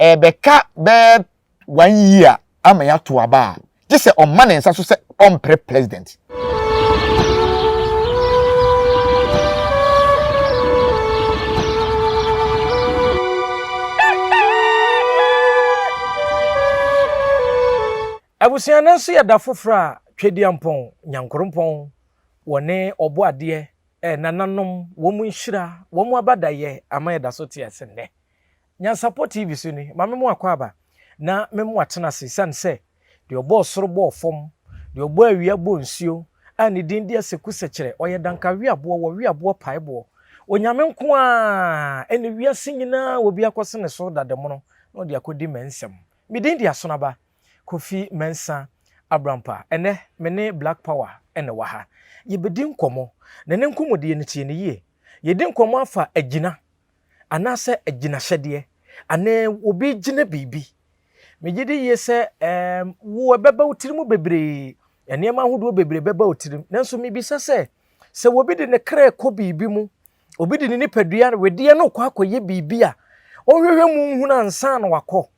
Ɛbɛka bɛɛ one year ama yɛato aba a, gye sɛ ɔma ne nsa so sɛ ɔmpere president. Abusua no nso yɛ da foforɔ a Tweduampɔn Nyankoropɔn wɔ ne Ɔbɔadeɛ eh, nananom, wɔn nhyira, wɔn abadayɛ ama yɛda so te ase nnɛ. Nyansapɔ TV so ni, ma me mo akwaaba na me mo atena ase esiane sɛ deɛ ɔbɔɔ soro bɔɔ fam, deɛ ɔbɔɔ awia bɔɔ nsuo, a ne din de Aseku Sɛkyerɛ, ɔyɛ dankaweaboɔ, wɔweaboɔ paeboɔ. Onyame nko ara ɛne wiase nyinaa obi akɔsene so dademono na ɔde akɔdi mɛnsɛm. Me din de Asonaba Kofi Mensah Abrampah. Ɛnnɛ me ne Black Power na ɛwɔ ha. Yɛbɛdi nkɔmmɔ, na ne nkɔmmɔdie no tie no yie. Yɛdi nkɔmmɔ afa agyina anaasɛ agyinahyɛdeɛ anaa obi gyina biribi. Megye di yie sɛ ɛɛm wo ɛbɛba wo tirim bebree, nneɛma ahodoɔ bebree bɛba wo tirim. Nanso mebisa sɛ, sɛ obi de ne kra kɔ biribi mu, obi de ne nipadua wedeɛ no kɔ akɔyɛ biribi a, ɔnhwehwɛ mu nhunu ansa na wakɔ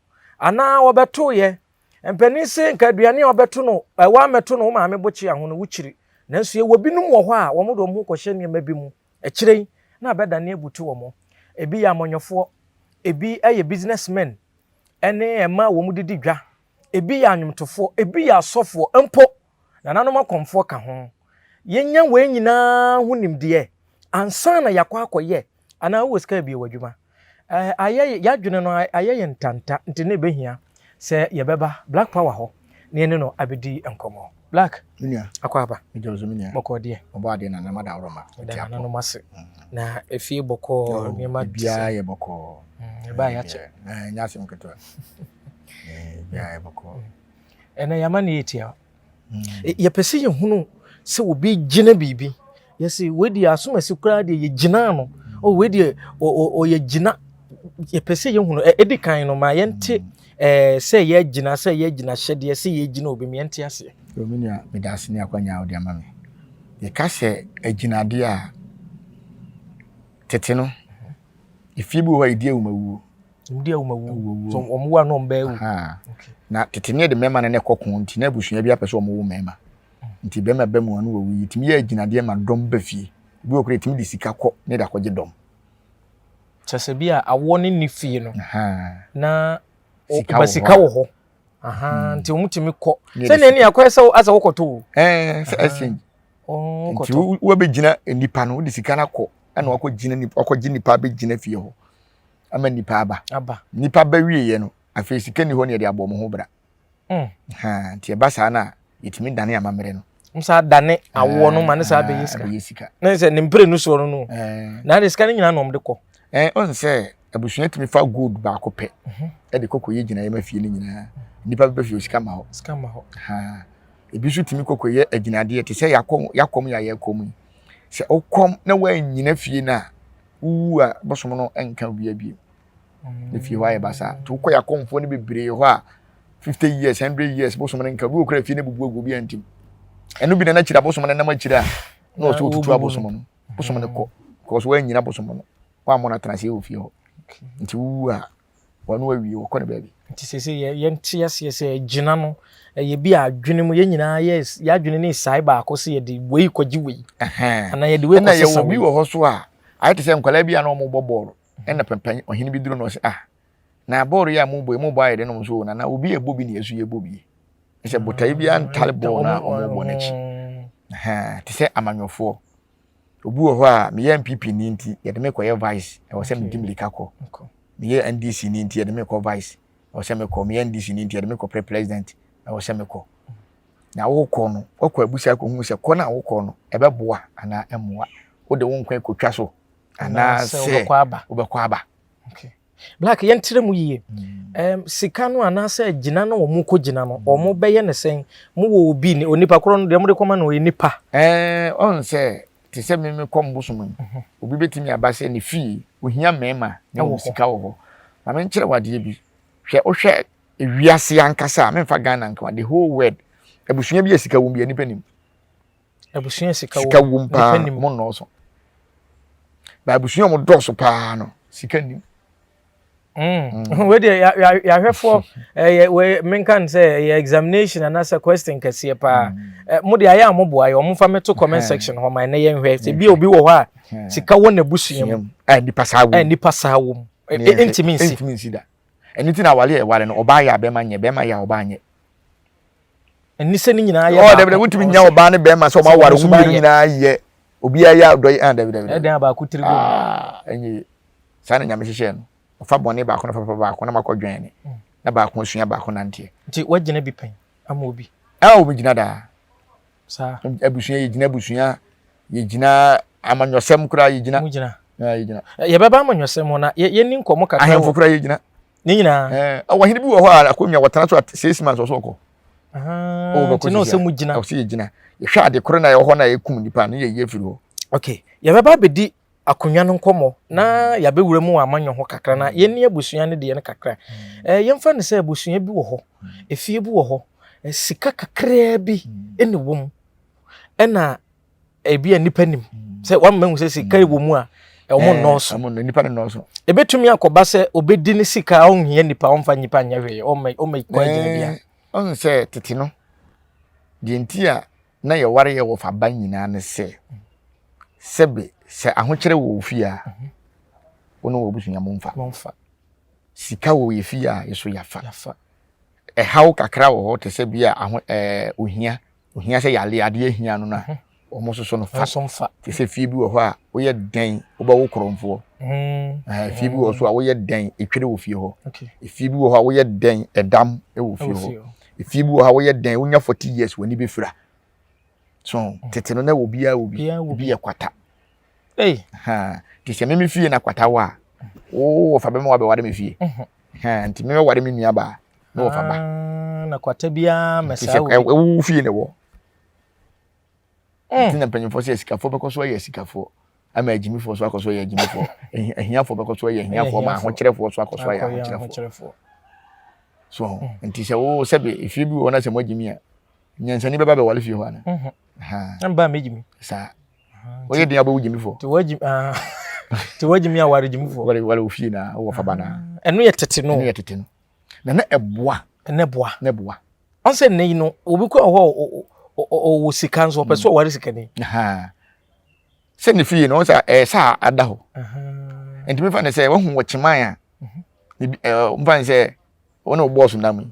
anaa ɔbɛtoyɛ. Mpanin se nka aduane a ɔbɛto no, ɛwɔ amɛto no wo maame bokyea ho no wokyiri. Nanso yɛwɔ binom wɔ hɔ a wɔn de wɔn ho kɔhyɛ nneɛma bi mu. Akyire yi, na abɛdane abutu wɔn. Ebi yɛ amanyɔfoɔ, ebi yɛ business men ne mmaa a wɔdidi dwa, ebi yɛ anwomtofoɔ, ebi yɛ asɔfoɔ, mpo nananom akɔmfoɔ ka ho. Yɛnya wei nyinaa ho nimdeɛ ansa na yɛakɔ akɔyɛ anaa wowɔ sika abie w'adwuma. Ayɛ yɛadwene no ayɛ yɛn ntanta nti na ɛbɛhia sɛ yɛbɛba Black Power hɔ na yɛne no abɛdi nkɔmmɔ. Black, akɔ aba. Bɔkɔɔ deɛ. Ɔbɔ adeɛ na nama da woroma. Ɛda nananom ase. Mm. Na efie bɔkɔɔ oh, nneɛma te sɛ. Biara yɛ bɔkɔɔ. Mm, ɛbaa yɛakyɛ. Ɛnyɛ asɛm ketewa. Biara yɛ bɔkɔɔ. Ɛnɛ yɛama ne yɛ tia. Yɛpɛ sɛ yɛhunu sɛ obi gyina biribi. Yɛse wei deɛ asomasi koraa deɛ yɛgyinaa no. Oh, wei deɛ ɔyɛ gyina. Yɛpɛ sɛ yɛhunu. Ɛdi kan no ma yɛnte sɛ yɛgyina sɛ yɛgyina hyɛdeɛ sɛ yɛgyina obi ma yɛnte aseɛ. Me nua, meda ase ne akwanya a wode ama me. Yɛka sɛ agyinadeɛ a, tete no, efie bi wɔ hɔ a yɛdi awumawuo. Wɔn di awumawu. So wɔn wu a na wɔn bɛɛ wu. Na tete ne de mmarima no na ɛkɔ ko nti na abusua bi apɛ sɛ wɔn wo mmarima. Nti bɛrima bɛ mu ano wɔwu yi tumi yɛ agyinadeɛ ma dɔm ba fie. Ebi wɔ kora etumi de sika kɔ ne de akɔgye dɔm. Kyɛ sɛ bi a awoɔ ne ne fie no na ba sika wɔ hɔ. Hmm. Nti wɔn tumi kɔ. Sɛ nea akɔyɛ sɛ asɛ wɔkɔtɔ o. Ɛɛ sɛ exchange. Nti wɔbɛgyina nipa no wode sika no akɔ ɛna wakɔgyina nipa wakɔgye nipa abɛgyina fie hɔ. ama nipa aba aba nipa ba wieɛ no afei sika ni hɔ ne yɛde abɔ ɔmo ho bra mm. nti ɛba saa no a yɛtumi dane amammerɛ no nsa dane awoɔ no ma ne saa bɛyɛ sika bɛyɛ sika na sɛ ne mpere no soɔ no no na de sika no nyinaa na ɔmo de kɔ ɛɛ ɔn sɛ abusua tumi fa gold baako pɛ mhm. ɛde kɔkɔ yɛ gyinaeɛ ma fie no nyinaa nipa bɛbɛ fie sika ma hɔ sika ma hɔ ebi nso tumi kɔkɔ yɛ agyinadeɛ te sɛ yakɔm yakɔm yɛ ayɛ kɔm yi sɛ ɔkɔm na wɔanyina fie no a wowu a bosom no nka obiara bio ne fie hɔ ayɛ basaa nti wokɔ yɛ akɔmfoɔ no bebree hɔ a 50 years 100 years bosom no nka obi wɔ kura fie no bubu agu obiara ntim ɛno bi na n'akyiri abosom no nam akyiri a na ɔsɛ otutu abosom no bosom no kɔ because woanyina bosom no woammɔ no atena aseɛ wɔ fie hɔ nti wowu a wɔn awie wɔkɔ ne baabi. Nti sese yɛ yɛnte aseɛ sɛ agyina no ɛyɛ bi a adwene mu yɛn nyinaa yɛ yɛadwene ne sae baako sɛ yɛde wei kɔgye wei anaa yɛde wei kɔsesa wei. Ɛna yɛwɔ bi wɔ hɔ so a ayɛ te sɛ nkwadaa bi a na wɔbɔ bɔɔlo ɛna pɛmpɛn ɔhene bi duro na ɔsɛ ah na bɔɔlo yi a mobɔ yi mobɔ ayɛ de nom so na na obi ɛbɔ bi na yɛso yɛbɔ bi sɛ botae bi antare bɔɔlo na wɔbɔ n'akyi te sɛ amanyɔfoɔ Obi wɔ hɔ a meyɛ NPP ni nti yɛde me kɔyɛ vice ɛwɔ sɛ medi mirika kɔ. Meyɛ NDC ni nti yɛde me kɔ vice ɛwɔ sɛ mekɔ. Meyɛ NDC ni nti yɛde me kɔ pre president ɛwɔ sɛ mekɔ. Na wokɔ no wakɔ abusa akɔhu sɛ kɔ no a wokɔ no ɛbɛboa anaa ɛmmoa. Wode wo nkwa kɔtwa so anaasɛ wobɛkɔ aba. Okay. Black yɛntrɛ mu yie. Um, sika no anaasɛ gyina no wɔn kɔ gyina no wɔn bɛyɛ ne sɛn mo wɔ obi ne onipa korɔ no deɛ mo de kɔma no ɔyɛ nipa. Ɛɛ ɔn sɛ te sɛ mímí kɔ mbosom yi mhm. obi betumi aba sɛ ne fie ohia mmarima na wɔn sika wɔ hɔ maame nkyerɛ wɔ adeɛ bi hwɛ wohwɛ ewiase ankasa a memfa Ghana nko the whole world abusua bi a sika wɔm bi a nipa nim. Abusua sika sika wom paa mo nnɔɔso. Ba abusua wɔn dɔɔso paa no sika nim. Wei deɛ yɛahwɛfoɔ ɛyɛ wei menka no sɛ ɛyɛ examination anaasɛ question kɛseɛ paa. Mo deɛ ayɛ a moboa yɛ ɔmo fa mɛto comment section hɔ ma ɛnɛ yɛnhwɛ sɛ bi obi wɔ hɔ a sika wɔ n'abusua mu a nipa saa wɔ mu nipa saa wɔ mu ɛntumi nsi ɛntumi nsi da. Ɛno ti na awale yɛ wale no ɔbaa yɛ a bɛrima nyɛ bɛrima yɛ a ɔbaa nyɛ. Ɛni sɛ ne nyinaa yɛ baako. Ɔ dabi dabi wotumi nya ɔbaa ne bɛrima sɛ ɔmo aware wɔn mmienu nyinaa yɛ obiara yɛ adɔ yi ah dabi dabi. Ɛdɛn abaako tiri gu mu. Ɛnyɛ yie saa na Nyame hyehyɛɛ no ɔfa bɔne baako na papa baako na makɔ dwɛn ne na baako asua baako nanteɛ. Nti wagyina bi pɛn ama obi. Ah obi gyina daa. Saa. Abusua yɛgyina abusua yɛgyina amanyɔsɛm koraa yɛgyina. Mo gyina. Ah yɛgyina. Yɛbɛba amanyɔsɛm ho na yɛni nkɔmmɔ kakra. Ahemfo koraa yɛgyina. Ne nyinaa. Ɛɛ ɔhene bi wɔ hɔ a akonnwa wɔtena so a 6 months ɔsɔ ɔkɔ. Ah, nti na ɔsɛ mu gyina. Ɔsɛ yɛgyina. Yɛhwɛ ade koro na ɛwɔ hɔ na ɛkum nipa no yɛyi afiri hɔ. Okay, yɛbɛba abɛdi akonnwa no nkɔmmɔ na yɛabɛwura mu wɔ amanyɔ ho kakra na yɛnni abusua no deɛ no kakra. Yɛmfa no sɛ abusua bi wɔ hɔ, efie bi wɔ hɔ, sika kakraa bi ɛna ɛwɔ mu ɛna ebi a nipa nim sɛ wama hu sɛ sika wɔ mu a ɛwɔ nnɔɔso. Nipa no nnɔɔso. Ebetumi akɔba sɛ obedi ne sika a ɔnhia nipa ɔmfa nipa nyɛ hwee ɔmma ɔmma kɔ agyina bia. Ɔn sɛ tete no deɛ nti a na yɛware yɛ wɔ fa ba nyinaa ne sɛ sɛbe sɛ ahokyerɛ wɔ ofie a wo ne wɔ abusua mo mfa sika wɔ yɛ fie a yɛso yɛafa ɛhaw kakra wɔ hɔ te sɛ bi a aho ɛɛ ohia ohia sɛ yale adeɛ ahia no no a wɔn nso so no fa te sɛ fie bi wɔ hɔ a woyɛ dɛn wobɛwo korɔmfoɔ ɛɛ fie bi wɔ so a woyɛ dɛn etwere wɔ fie hɔ efie bi wɔ hɔ a woyɛ dɛn ɛdam wɔ fie hɔ efie bi wɔ hɔ a woyɛ dɛn wonya 40 years w'ani bɛfira so tete no na wɔ biara wɔ bi bi yɛ kwata te sɛ meme fie na kwata wɔ a wo wɔfa bɛma wabɛware me fie nti mebɛware me nua baa na wɔfa ba na kwata biara mɛsaa wɔ ɛwo fie na ɛwɔ nti na mpanyinfoɔ sɛ asikafoɔ bɛkɔ so ayɛ asikafoɔ ama agyimifoɔ so akɔ so ayɛ agyimifoɔ ahiafoɔ bɛkɔ so ayɛ ahiafoɔ ma ahokyerɛfoɔ so akɔ so ayɛ ahokyerɛfoɔ so nti sɛ wo sɛbe efie bi wɔ hɔ na sɛ mo agyimi a nyansani bɛba bɛwale fie hɔ ana mba mɛgyimi saa woyɛ den abɛwo gyimifoɔ nti wagyimi a ware gyimifoɔ ware ware ofie na wowɔ fa ba na ɛno yɛ tete no ɛno yɛ tete no na na ɛboa ɛnɛ boa na ɛboa ɔn sɛ nnɛ yi no obi kɔ hɔ ɔwɔ sika nso ɔpɛ sɛ ɔware sikani sɛ ne fie no ɔn sɛ ɛyɛ sɛ ada hɔ nti mefa ne sɛ wahu wɔ kyeman a mfa ne sɛ wɔne wo boss nam yi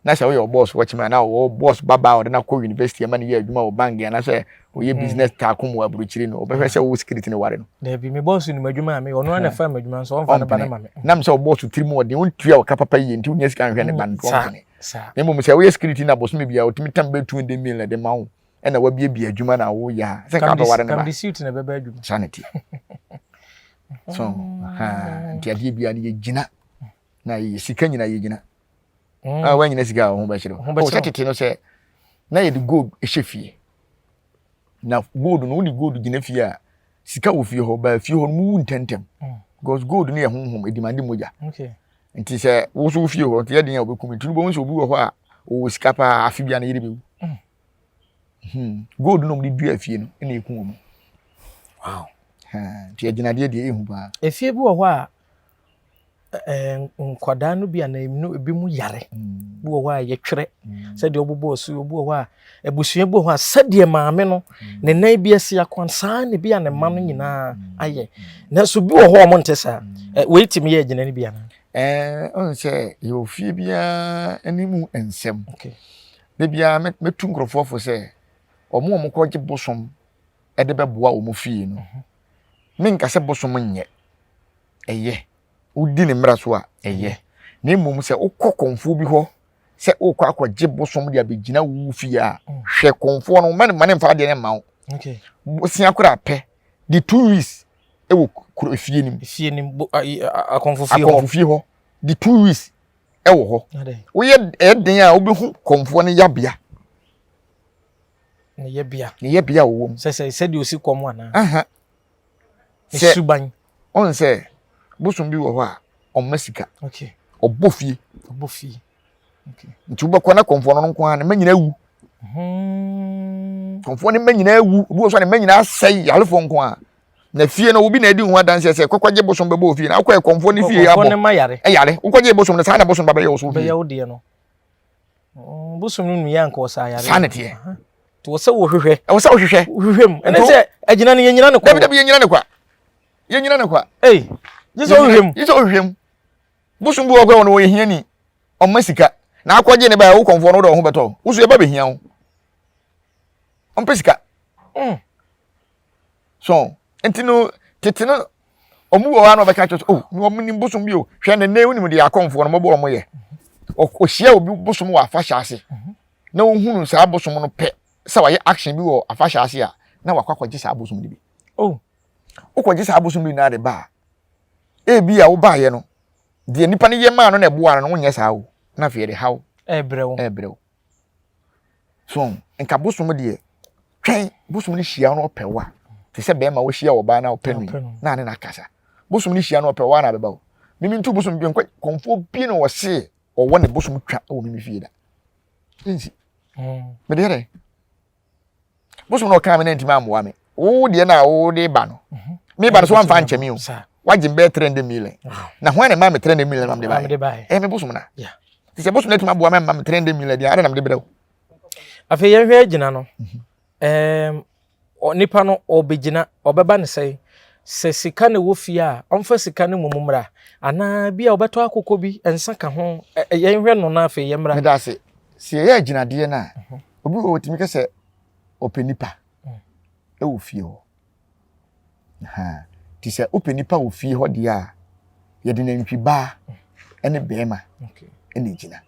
na sɛ woyɛ boss wɔ kyeman na wɔ boss babaa ɔde no akɔ university ama no yɛ adwuma wɔ bank anaasɛ ɔyɛ business taako mu aburokyiri no ɔbɛhwɛ sɛ wo security ne ware no. Dabi me boss nim adwuma a meyɛ ɔno ara na ɛfa m'adwuma nso ɔmfa ne ba no ma me. Nam sɛ ɔboss tiri mu ɔden wontua wo ka papa yie nti wonya sika nhwɛ ne ba no nti ɔmpene. Na mmom sɛ woyɛ security na bosome biara ɔtumi tam bɛyɛ 200 million de ma wo ɛna wabiebie adwuma na woyɛ a sɛ nka wobɛware ne ba. Kamde suit na ɛbɛba adwuma. Saa na ɛteɛ. So nti adeɛ biara no yɛgyina na yɛyɛ sika nyina yɛgyina. A woanyina sika a wo ho bɛkyerɛ wo. Sɛ tete no sɛ na yɛde gold hyɛ fie na gold no wode gold gyina fie a sika wɔ fie hɔ baa fie hɔ no mu wu ntɛntɛm because gold no yɛ honhom ɛdimande mogya nti sɛ wo so wo fie hɔ nti yɛ den a wobɛkum nti wobɛhu sɛ obi wɔ hɔ a ɔwɔ sika paa afe bia no yere bɛwu. Gold no ɔmde dua fie no ɛna ɛku wɔ mu. Wow. Nti agyinadeɛ deɛ ɛhu paa. Efie bi wɔ hɔ a nkwadaa no bi anaa ebi mu yare bi wɔ hɔ a yɛtwerɛ sɛdeɛ ɔbobɔ so obi wɔ hɔ a abusua bi wɔ hɔ a sɛdeɛ maame no ne nan bi asi akwan saa na bi a ne mma no nyinaa ayɛ nanso bi wɔ hɔ a wɔn nte saa. Wei tumi yɛ agyina no bi anaa. Ɛɛ ɔn sɛ yɛwɔ fie biara ne mu nsɛm. Da biara mɛtu nkurɔfoɔ fo sɛ wɔn a wɔkɔgye bosom de bɛboa wɔn fie no menka sɛ bosom nyɛ ɛyɛ wodi ne mmara so a ɛyɛ na mmom sɛ wokɔ kɔnfoɔ bi hɔ sɛ wokɔ akɔgye bosom de abɛgyina wo fie a hwɛ kɔnfoɔ no ma ne mfa adeɛ no mma wo bosia koraa pɛ de 2 weeks ɛwɔ kuro efie nim efie nim akɔnfo fie hɔ akɔnfo fie hɔ de 2 weeks ɛwɔ hɔ woyɛ ɛden a wobɛhu kɔnfoɔ no yabea ne yɛbea ne yɛbea wɔ mu sɛ sɛ sɛdeɛ osi kɔm anaa ne suban ɔn sɛ bosom bi wɔ hɔ a ɔmma sika ɔbɔ fie ɔbɔ fie nti wobɛkɔ na kɔnfoɔ no nko ara ne mma nyinaa wu kɔnfoɔ ne mma nyinaa wu obi wɔ so a ne mma nyinaa asɛe yarefoɔ nko ara. Na fie no obi na adi ho adanseɛ sɛ kɔkɔgye bosom bɛbɔ ofie na wokɔ ɛkɔmfoɔ ne fie abɔ. Ne yare. Ɛyare. Wokɔgye bosom no saa na bosom ba bɛyɛ wo so fie. Bɛyɛ wo deɛ no. Mm, bosom no nua anka ɔsa yare. Saa na teɛ. Nti wɔ sɛ wohwehwɛ. Ɛwɔ sɛ wohwehwɛ. Wohwehwɛ mu. Ɛne sɛ agyina no yɛnyina no kwa. Dabi dabi yɛnyina no kwa. Yɛnyina no kwa. Ei, gye sɛ wohwehwɛ mu. Gye sɛ wohwehwɛ mu. Bosom bi wɔ hɔ a wɔyɛ hiani. Ɔmma sika. Na akɔgye ne ba a wo kɔmfoɔ no wode wo ho bɛtɔ. Wo so yɛba bɛhia wo. Ɔmpɛ sika. Mm. So nti no tete no ɔmo wɔ hɔ a na ɔbɛka kyerɛ sɛ oh na ɔmo nim bosom bi o hwɛ ne nne wonim deɛ akɔmfoɔ no mɔbɔ ɔmo yɛ ɔhyia obi bosom wɔ afahyɛ ase na ohunu saa bosom no pɛ sɛ wayɛ action bi wɔ afahyɛ ase a na wakɔ akɔgye saa bosom no bi oh wokɔgye saa bosom bi na de ba a ebi a wobaayɛ no deɛ nipa no yɛ maa no na ɛboa no no wonyɛ saa o na afei yɛde haw ɛbrɛ wo ɛbrɛ wo So nka bosom deɛ twɛn bosom no hyia no ɔpɛ wo a te sɛ bɛrima wohyia ɔbaa na ɔpɛ no yi na ne na akasa bosom no hyia no ɔpɛ wo a na abɛba o mimi ntu bosom bi nkɔ kɔnfoɔ bi na ɔse ɔwɔ ne bosom twa wɔ mimi fie da nsi mm. mede yɛ dɛ bosom na ɔkaa me na ntumi ammoa me wo deɛ na wo de ba no mhm. me ba no so wamfa nkyɛ me o wagye mbɛyɛ 300 million na hwan na ɛma me 300 million ma mede baeɛ ɛyɛ me bosom na te sɛ bosom na atumi aboa me ma me 300 million deɛ adɛn na mede brɛ wo afei yɛnhwɛ agyina no mhm. nipa no ɔbɛgyina ɔbɛba ne sɛn sɛ sika na ɛwɔ fie a ɔmfa sika no mmom mmra anaa bi a ɔbɛtɔ akokɔ bi nsa ka ho yɛnhwɛ no na afei yɛmmra meda ase sɛ yɛyɛ agyinadeɛ no a mhm. obi wɔ ɔtumi ka sɛ ɔpɛ nipa mm. ɛwɔ fie hɔ nti sɛ wopɛ nipa wɔ fie hɔ deɛ a yɛde nantwi baa mm. ne bɛrima ɛna gyina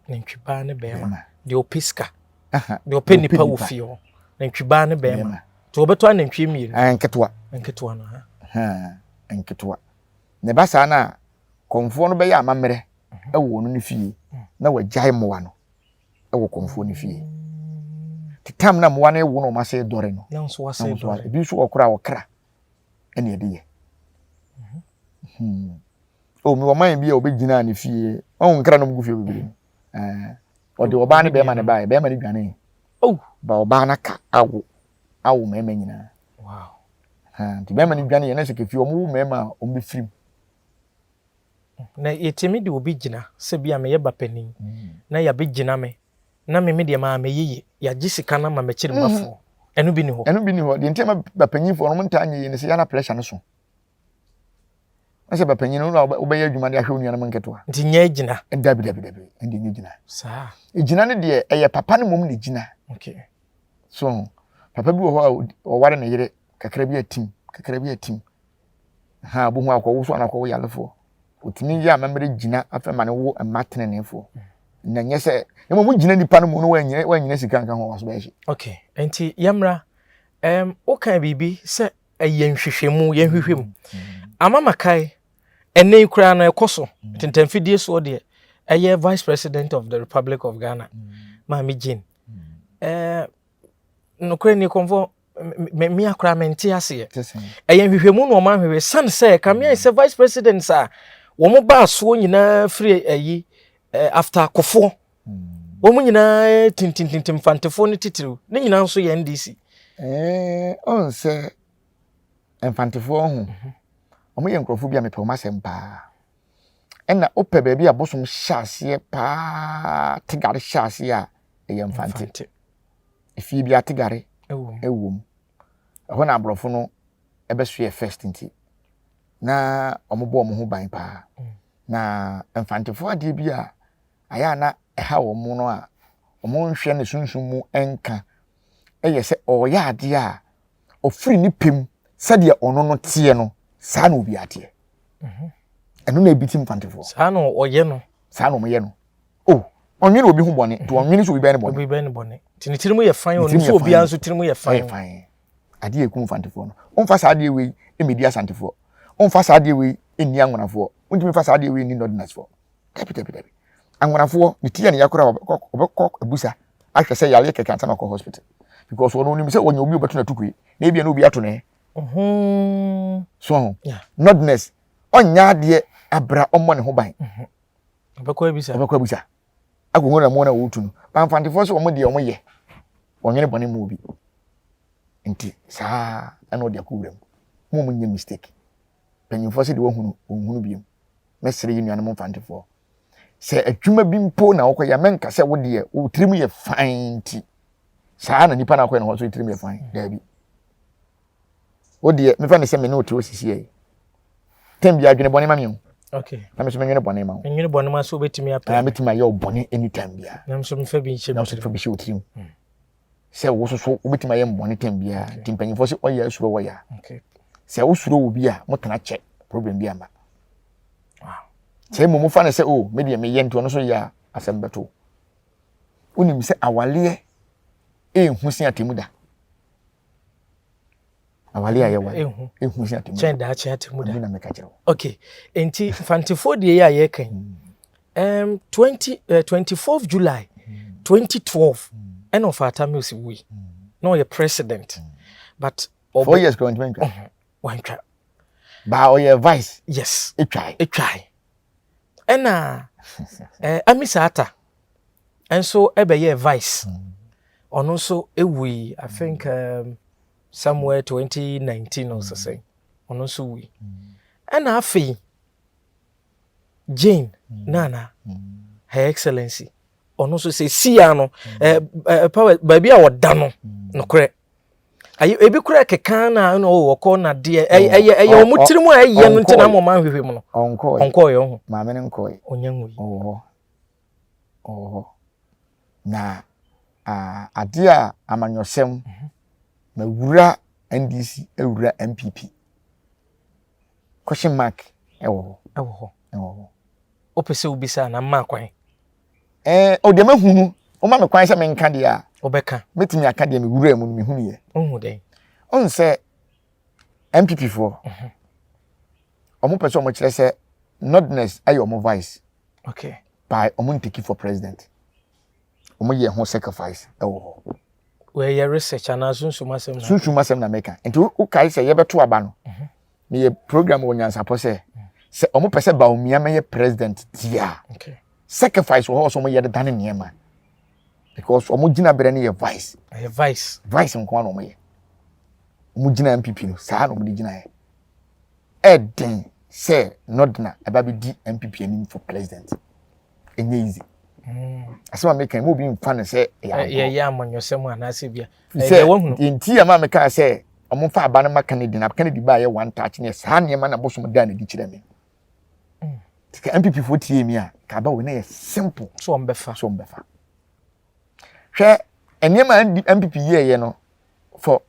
nantwi baa ne bɛrima deɛ ɔpɛ sika deɛ ɔpɛ nipa wɔ fie hɔ nantwi baa ne bɛrima nti wɔbɛtɔ anantwie mmienu nketewa nketewa no nketewa na ɛba saa no a kɔmfoɔ no bɛyɛ amammerɛ mhm. wɔ ɔno ne fie mm. na wagyae mmoa no wɔ kɔmfoɔ no fie te tam na mmoa no ewo na wɔn ase dɔre no na nso ase dɔre ebi nso wɔ kora ɔkra ɛna ɛde yɛ mhm. hmm. o mi wɔ man bi a ɔbɛgyina ne fie ɔn nkra na ɔmo gu fie bebree ɛɛ ɔde ɔbaa ne bɛrima ne baeɛ bɛrima ne dwane oh. ba ɔbaa no aka awo awo mmarima nyinaa wow. nti bɛrima no dwane yɛ na sɛ kɛfie ɔmo wo mmarima a ɔmo bɛfirim Na yɛtumi de obi gyina sɛ bi a meyɛ ba panin na yɛabɛgyina me na me me deɛ maa mɛyɛ yie yɛagye sika no ama m'akyiri mmafoɔ ɛno bi ni hɔ. Ɛno bi ni hɔ deɛ nti ama ba panyinfoɔ no wɔn ntaa nyɛ yie ne sɛ yɛn na pressure no so ɛsɛ ba panyin no na wobɛyɛ adwuma de ahwɛ wo nuanom nketewa. Nti nyɛ gyina. Dabi dabi dabi ɛnde nyɛ gyina. Saa. Gyina no deɛ ɛyɛ papa no mmom na gyina. Okay. So papa bi wɔ hɔ a ɔware ne yere kakra bi atim kakra bi atim Ha, bohu akɔwo so anakɔwo yarefoɔ. Ɔtumi yɛ amammerɛ gyina afɛ ma no wo mma teneneefoɔ. Na nyɛ sɛ, na mmom wogyina nipa no mu no woanyina woanyina sika nka ho waso bɛyɛ hye. Okay, nti yɛmmra. Um, woka biribi sɛ ɛyɛ nhwehwɛmu, yɛnhwehwɛ mu. Ama makae, ɛnɛ yi koraa no ɛkɔ so, mm. tentamfidie soɔ deɛ, ɛyɛ Vice President of the Republic of Ghana, mm. Maame Jane. Mm. Uh, nokorɛ ni kɔmfɔ me koraa mente aseɛ ɛyɛ nhwehwɛmu na ɔma ahwehwɛ sane sɛ kame ayɛ sɛ vice president a wɔn baa soɔ nyinaa firi ayi after kofoɔ hmm. wɔn nyinaa tintintintim mfantefoɔ no titiriw ne nyinaa nso yɛ ndc ɔn sɛ mfantefoɔ ho mhm. wɔn yɛ nkurɔfoɔ bi a mepɛ wɔn asɛm paa ɛna wopɛ baabi a bosom hyɛ aseɛ paa tegare hyɛ aseɛ a ɛyɛ mfante efie bi ategare ɛwɔ mu ɛhɔ na aborɔfo no ɛbɛsoɛ first nti na wɔn bɔ wɔn ho ban paa mm. na mfantefoɔ adeɛ bi a ayɛ a na ɛha wɔn no a wɔn nhwɛ ne sunsun mu nka ɛyɛ sɛ ɔreyɛ adeɛ a ɔfiri ne pɛ mu sɛdeɛ ɔno no teɛ no saa na obi ateɛ mhm. ɛno na ebi ti mfantefoɔ saa na ɔyɛ no saa na ɔyɛ no o oh, ɔnwene obi ho bɔne nti ɔnwene sɛ obi bɛyɛ ne bɔne obi bɛyɛ ne bɔne nti ne tirim yɛ fan ɔno nso obiara nso tirim yɛ fan fan adeɛ eku mfantefoɔ no ɔnfa saa adeɛ wei mmedi asantefoɔ ɔnfa saa adeɛ wei nni anwonafoɔ ɔntumi fa saa adeɛ wei nni nɔdinasfoɔ dabi dabi dabi anwonafoɔ ne ti yɛ ne yakora ɔbɛkɔ abusa ahwɛ sɛ yareɛ kɛkɛ ansa na ɔkɔ hospital because ɔno onim sɛ ɔnyɛ obi ɔbɛto na tukue na ebia na obi ato ne so nɔdinɛs ɔnyɛ adeɛ abra ɔmmɔ ne ho ban. Mhm. Ɔbɛkɔ abisa. Ɔbɛkɔ abisa. Akɔhu na mu na wɔretu no. Ba mfantefoɔ sɛ wɔn deɛ wɔn yɛ. Wɔnwene bɔne mu obi. Nti saa ɛna ɔde akɔ wuram. Mo mo nyɛ mistake. Mpanyinfoɔ sɛ deɛ wahunu ɔnhunu biom. Mɛsrɛ yɛ nuanom Mfantefoɔ sɛ adwuma bi mpo na wokɔyɛ a mɛnka sɛ wo deɛ wo tirim yɛ fine nti saa na nipa na akɔyɛ ne hɔ nso tirim yɛ fine. Daabi. Wo deɛ mefa ne sɛ me ne wo te hɔ sisi yɛ. Tɛm bi adwene bɔne ma me o. Okay. Na me nso menwene bɔne ma wo. Menwene bɔne ma so wobɛtumi apɛ. Ah, mɛtumi ayɛ wo bɔne anytime biara. Na nso mefa bi nhyɛ me tirim. Na nso fa bi hyɛ wo tirim. Sɛ wo soso wobɛtumi ayɛ mbɔne tɛm biara. Nti mpanyinfoɔ sɛ ɔyɛ asuro wɔyɛ a. Sɛ wosuro wɔ bi a motena kyɛ problem bi ama. Sɛ mmom wofa no sɛ o oh, me deɛ meyɛ nti ɔno nso yɛ a asɛm bɛto. Wonim sɛ awaleɛ ɛnhu se atemu da. Awale a yɛwale ehu ehu si atemu kyɛn daakye atemu da na meka kyerɛ wo. Okay, nti mfantefoɔ deɛ yɛ a yɛka yi 20 24th July 2012 ɛna ɔfa Atta Mills wui na ɔyɛ president but 4 years kura ntumi ntwa wantwa baa ɔyɛ vice. Yes, etwae etwae ɛna Amisa Atta nso ɛbɛyɛ vice, ɔno nso ewui, I think somewhere 2019 or so sɛ ɔno nso wui. Ɛna afei Jane Nana, Her Excellency, ɔno nso sɛ sia no ɛɛ ɛɛ power baabi a ɔda no nokorɛ ayi ebi kura keka na ɛna ɔwɔ ɔkɔ na deɛ ɛyɛ ɛyɛ ɛyɛ wɔn tiri mu a ɛyɛ no nti na ama ɔman ahwehwɛ mu no. Ɔnkɔɛ. Ɔnkɔɛ ɔho. Maame no nkɔɛ. Ɔnya nwui. Ɔwɔ hɔ, ɔwɔ hɔ na adeɛ a amanyɔsɛm ma wura NDC awura NPP question mark ɛwɔ hɔ. Ɛwɔ hɔ. Ɛwɔ hɔ. Wopɛ sɛ wobisa na mma kwan? Ɛɛ o deɛ mahunu, woma me kwan sɛ menka deɛ a. Wobɛka. Mɛtumi aka deɛ mewura mu no mehunu yɛ. Wohu dɛn? Ɔn sɛ NPP foɔ ɔmo pɛ sɛ ɔmo kyerɛ sɛ Northerners ɛyɛ ɔmo vice. By ɔmo ntake for president. Ɔmo yɛ ho sacrifice ɛwɔ hɔ. Wɔyɛ research anaa sunsum asɛm na? Sunsum asɛm na mɛka. Nti wokae sɛ yɛbɛto aba no, meyɛ program wɔ Nyansapɔ sɛ sɛ ɔmo pɛ sɛ Bawumia mɛyɛ president tia, sacrifice wɔ hɔ sɛ ɔmo yɛ de dane nneɛma because ɔmo gyina berɛ no yɛ vice. Ɛyɛ vice. Vice nko ara na ɔmo yɛ. Ɔmo gyina NPP no saa na ɔmo de gyina yɛ. Ɛden sɛ Northerner ɛba bɛ di NPP anim for president. Ɛnyɛ easy. Asɛm a meka yi, mo obi nfa no sɛ ɛyɛ agorɔ. Yɛyɛ amanyɔsɛm anaasɛ bia. Sɛ nti a maa meka sɛ ɔmo fa aba no ma Kennedy na Kennedy ba yɛ one touch ne saa nneɛma na bosom da n'adi kyerɛ me. Sɛ NPP foɔ tie mi a, ka aba wei na yɛ simple. So wɔn bɛfa. So wɔn bɛfa. Hwɛ nneɛma a NPP yɛɛyɛ no for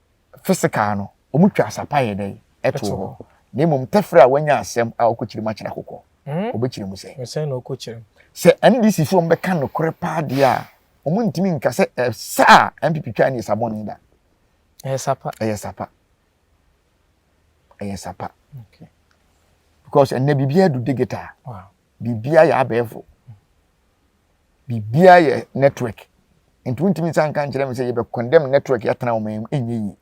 physical no, wɔn twa asapa yɛ dɛ ɛto hɔ. Na mmom tɛfrɛ a wɔanya asɛm a ɔkɔ kyerɛ mu akyerɛ akokɔ. Ɔbɛkyerɛ mu sɛ. Sɛn na ɔkɔ kyerɛ mu? Sɛ NDC foɔ bɛka nokorɛ paa deɛ a, wɔn ntumi nka sɛ ɛsa a NPP twa ne yɛ sabɔne da. Ɛyɛ sapa. Ɛyɛ sapa. Ɛyɛ sapa. Because ɛnɛ biribiara du digital. Biribiara yɛ abɛɛfo. Biribiara yɛ network. Nti wontumi nsa nka nkyerɛ me sɛ yɛbɛ condemn network yɛatena wɔn mu ɛnyɛ yie.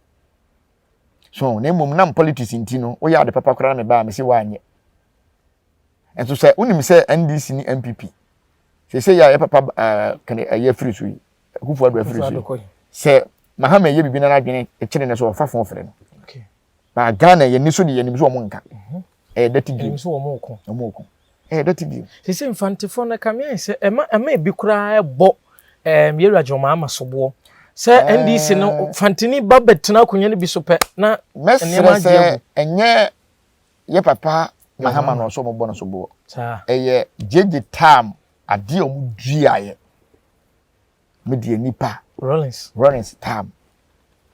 So na mmom nam politics nti no woyɛ ade papa koraa na mebaa me se woanyɛ. Nso sɛ wonim sɛ NDC ne NPP sɛ yɛ a yɛ papa kene ɛyɛ afiri so yi, Akufo Addo afiri so yi, sɛ Mahama yɛ biribi na n'adwene kyere ne so ɔfa fon frɛ no. Ba Ghana yɛ ni so de yɛnim so wɔn nka. Ɛyɛ dirty game. Yɛnim so wɔn ko. Wɔn ko. Ɛyɛ dirty game. Sisi mfantefoɔ no kame ayɛ sɛ ɛma ɛma ebi koraa ɛbɔ yɛwura John Mahama soboɔ sɛ NDC no fantini ba bɛtena akonnwa no bi so pɛ na nneɛma agye agu. Ɛnyɛ yɛ papa Mahama na ɔsɔ wɔn bɔ no soboɔ. Ɛyɛ gyegye tam adeɛ a wɔn duaeɛ. Me deɛ nipa. Rawlings. Rawlings tam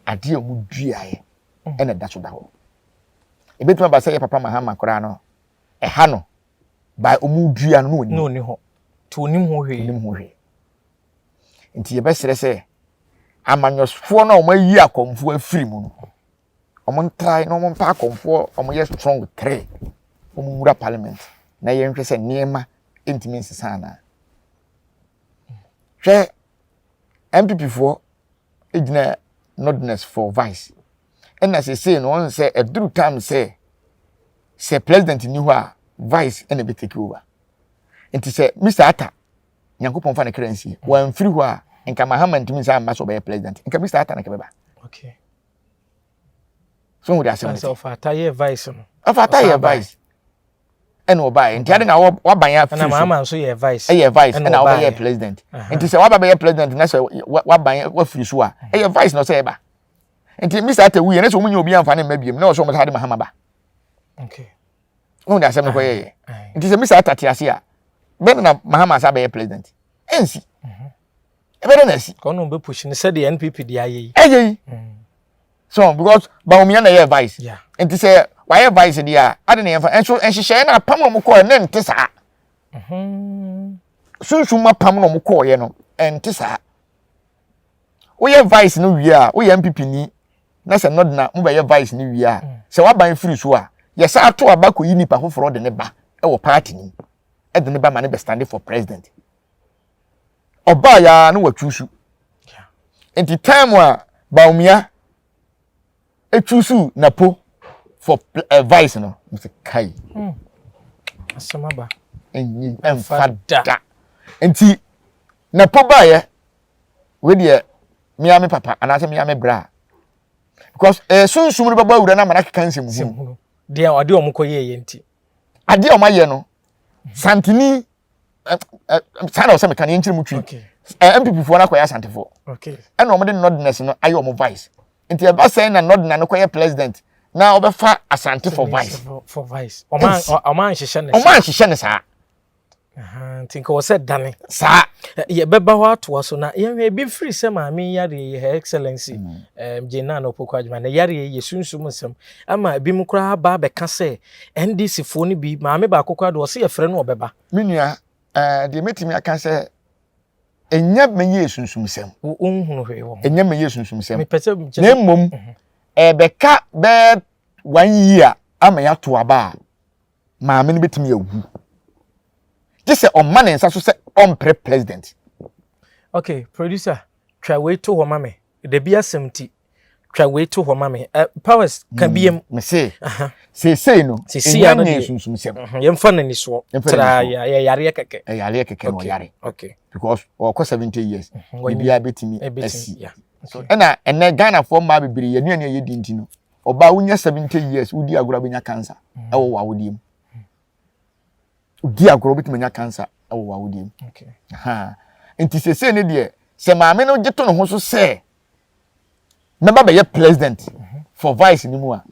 adeɛ a wɔn duaeɛ ɛna ɛda so da hɔ. Ebetumi aba sɛ yɛ papa Mahama koraa no ɛha no by wɔn dua no na ɔni hɔ. Nti onim ho hwee. Onim ho hwee. Nti yɛbɛsrɛ sɛ amanyɔfoɔ no a wɔn ayi akɔmfoɔ afiri mu no wɔn ntrae na wɔn mpa akɔmfoɔ wɔn yɛ strong three wɔn nwura parliament na yɛnhwɛ sɛ nneɛma ntumi nsesa anaa. Hwɛ, NPP foɔ gyina Northerners for vice ɛna sesei no wɔn sɛ ɛduru time sɛ sɛ president ni hɔ a vice ɛna ɛbɛ take over. Nti sɛ Mr. Atta, Nyankopɔn fa ne kra nsie, wɔamfiri hɔ a nka Mahama ntumi nsa amma sɛ ɔbɛyɛ president, nka Mr. Atta na nka bɛba. Okay. So hu de asɛm no te. Ɔfata yɛ vice no. Ɔfata yɛ vice. Ɛna ɔbaeɛ nti ade na waban yɛ afiri so. Ɛna Mahama nso yɛ vice. Ɛyɛ vice ɛna ɔbɛyɛ president. Nti sɛ waba bɛyɛ president na sɛ waban wafiri so a ɛyɛ vice na ɔsɛ ɛba. Nti Mr. Atta wuiɛ na sɛ wɔn nyɛ obi anfa ne mma biem na ɔsɛ wɔn de Mahama ba. Okay. Wɔn de asɛm no kɔ yɛyɛ. Nti sɛ Mr. Atta te ase a bɛn na Mahama asa bɛyɛ president. Ɛnsi. Ɛbɛdɛ na asi. Kɔnɔ bɛ push ne sɛdeɛ NPP de ayɛ yi. Ɛyɛ yi. So because Bawumia na ɛyɛ vice. Yeah. Nti sɛ wayɛ vice deɛ a ade na yɛmfa nso nhyehyɛeɛ no apam na wɔn kɔɔ ne nte saa. Sunsum apam na wɔn kɔɔyɛ no ɛnte saa. Woyɛ vice no wie a woyɛ NPP ni na sɛ nɔdena mo bɛyɛ vice no wie a mm. sɛ waban firi so a yɛsa ato aba kɔyi nipa foforɔ de ne ba ɛwɔ party no mu ɛde ne ba ma ne bɛ stand for president. Ɔbaa ya na watwusu. Nti time a Bawumia etwusu Napo for uh, vice no, mese kai. Hmm. Asɛm aba. Enyi ɛmfa da. Nti Napo baayɛ wei deɛ mea me papa anaasɛ mea me bra because eh, sunsum no bɛbɔ awura no ama no akeka nsɛm hunu. Deɛ ɔde ɔmo kɔ yɛɛ yɛ nti. Adeɛ a ɔmo ayɛ no, santini saa na ɔsɛ meka no yɛnkyerɛ mu twi npp foɔ no akɔyɛ asantefoɔ ɛna wɔde nɔdness no ayɛ wɔn vice nti ɛba sɛn na nɔdna no kɔyɛ president na ɔbɛfa asante for vice for vice ɔmo anhyehyɛ ne saa nti nka wɔ sɛ dane saa yɛbɛba hɔ atoa so na yɛhwɛ ebi firi sɛ maame yareɛ yi her excellency mm. um, Jane Naana Opoku Agyemang na yareɛ yi yɛ sunsum nsɛm ama ebi mu koraa ba abɛka sɛ NDC foɔ no bi maame baako koraa de ɔsɛ yɛfrɛ no ɔbɛba Me nua, eh, deɛ mɛtumi aka sɛ ɛnyɛ mɛyɛ sunsumsɛm. Wonhunu hwee wɔ ho. Ɛnyɛ mɛyɛ sunsumsɛm. Mepɛ sɛ na mmom mhm. ɛbɛka bɛɛ one year ama yɛato aba a maame no bɛtumi awu. Gye sɛ ɔma ne nsa so sɛ ɔmpere president. Okay, producer, twa wei to hɔ ma me. Dabi asɛm ti. Twa wei to hɔ ma me. Uh, powers ka mm, biem. Me se. Seesei no. Seesei ano deɛ. Sunsumsɛm. Mhm, yɛmfa n'ani soɔ. Tra yɛ yareɛ kɛkɛ. Yareɛ kɛkɛ na ɔyare. Okay. Because ɔkɔ 70 years. Mhm, Biribiara bɛtumi asi. Ɛna ɛnɛ Ghanafoɔ mmaa bebree yɛn nnuane a yɛdi nti no. Ɔbaa wonya 70 years wodi agorɔ bɛnya cancer mm. ɛwɔ wɔ awodeɛ mu. Wodi agorɔ wobɛtumi anya cancer ɛwɔ wɔ awodeɛ mu. Nti seesei ne deɛ sɛ maame no gye to ne ho so sɛ mɛba bɛyɛ president for vice ni mu a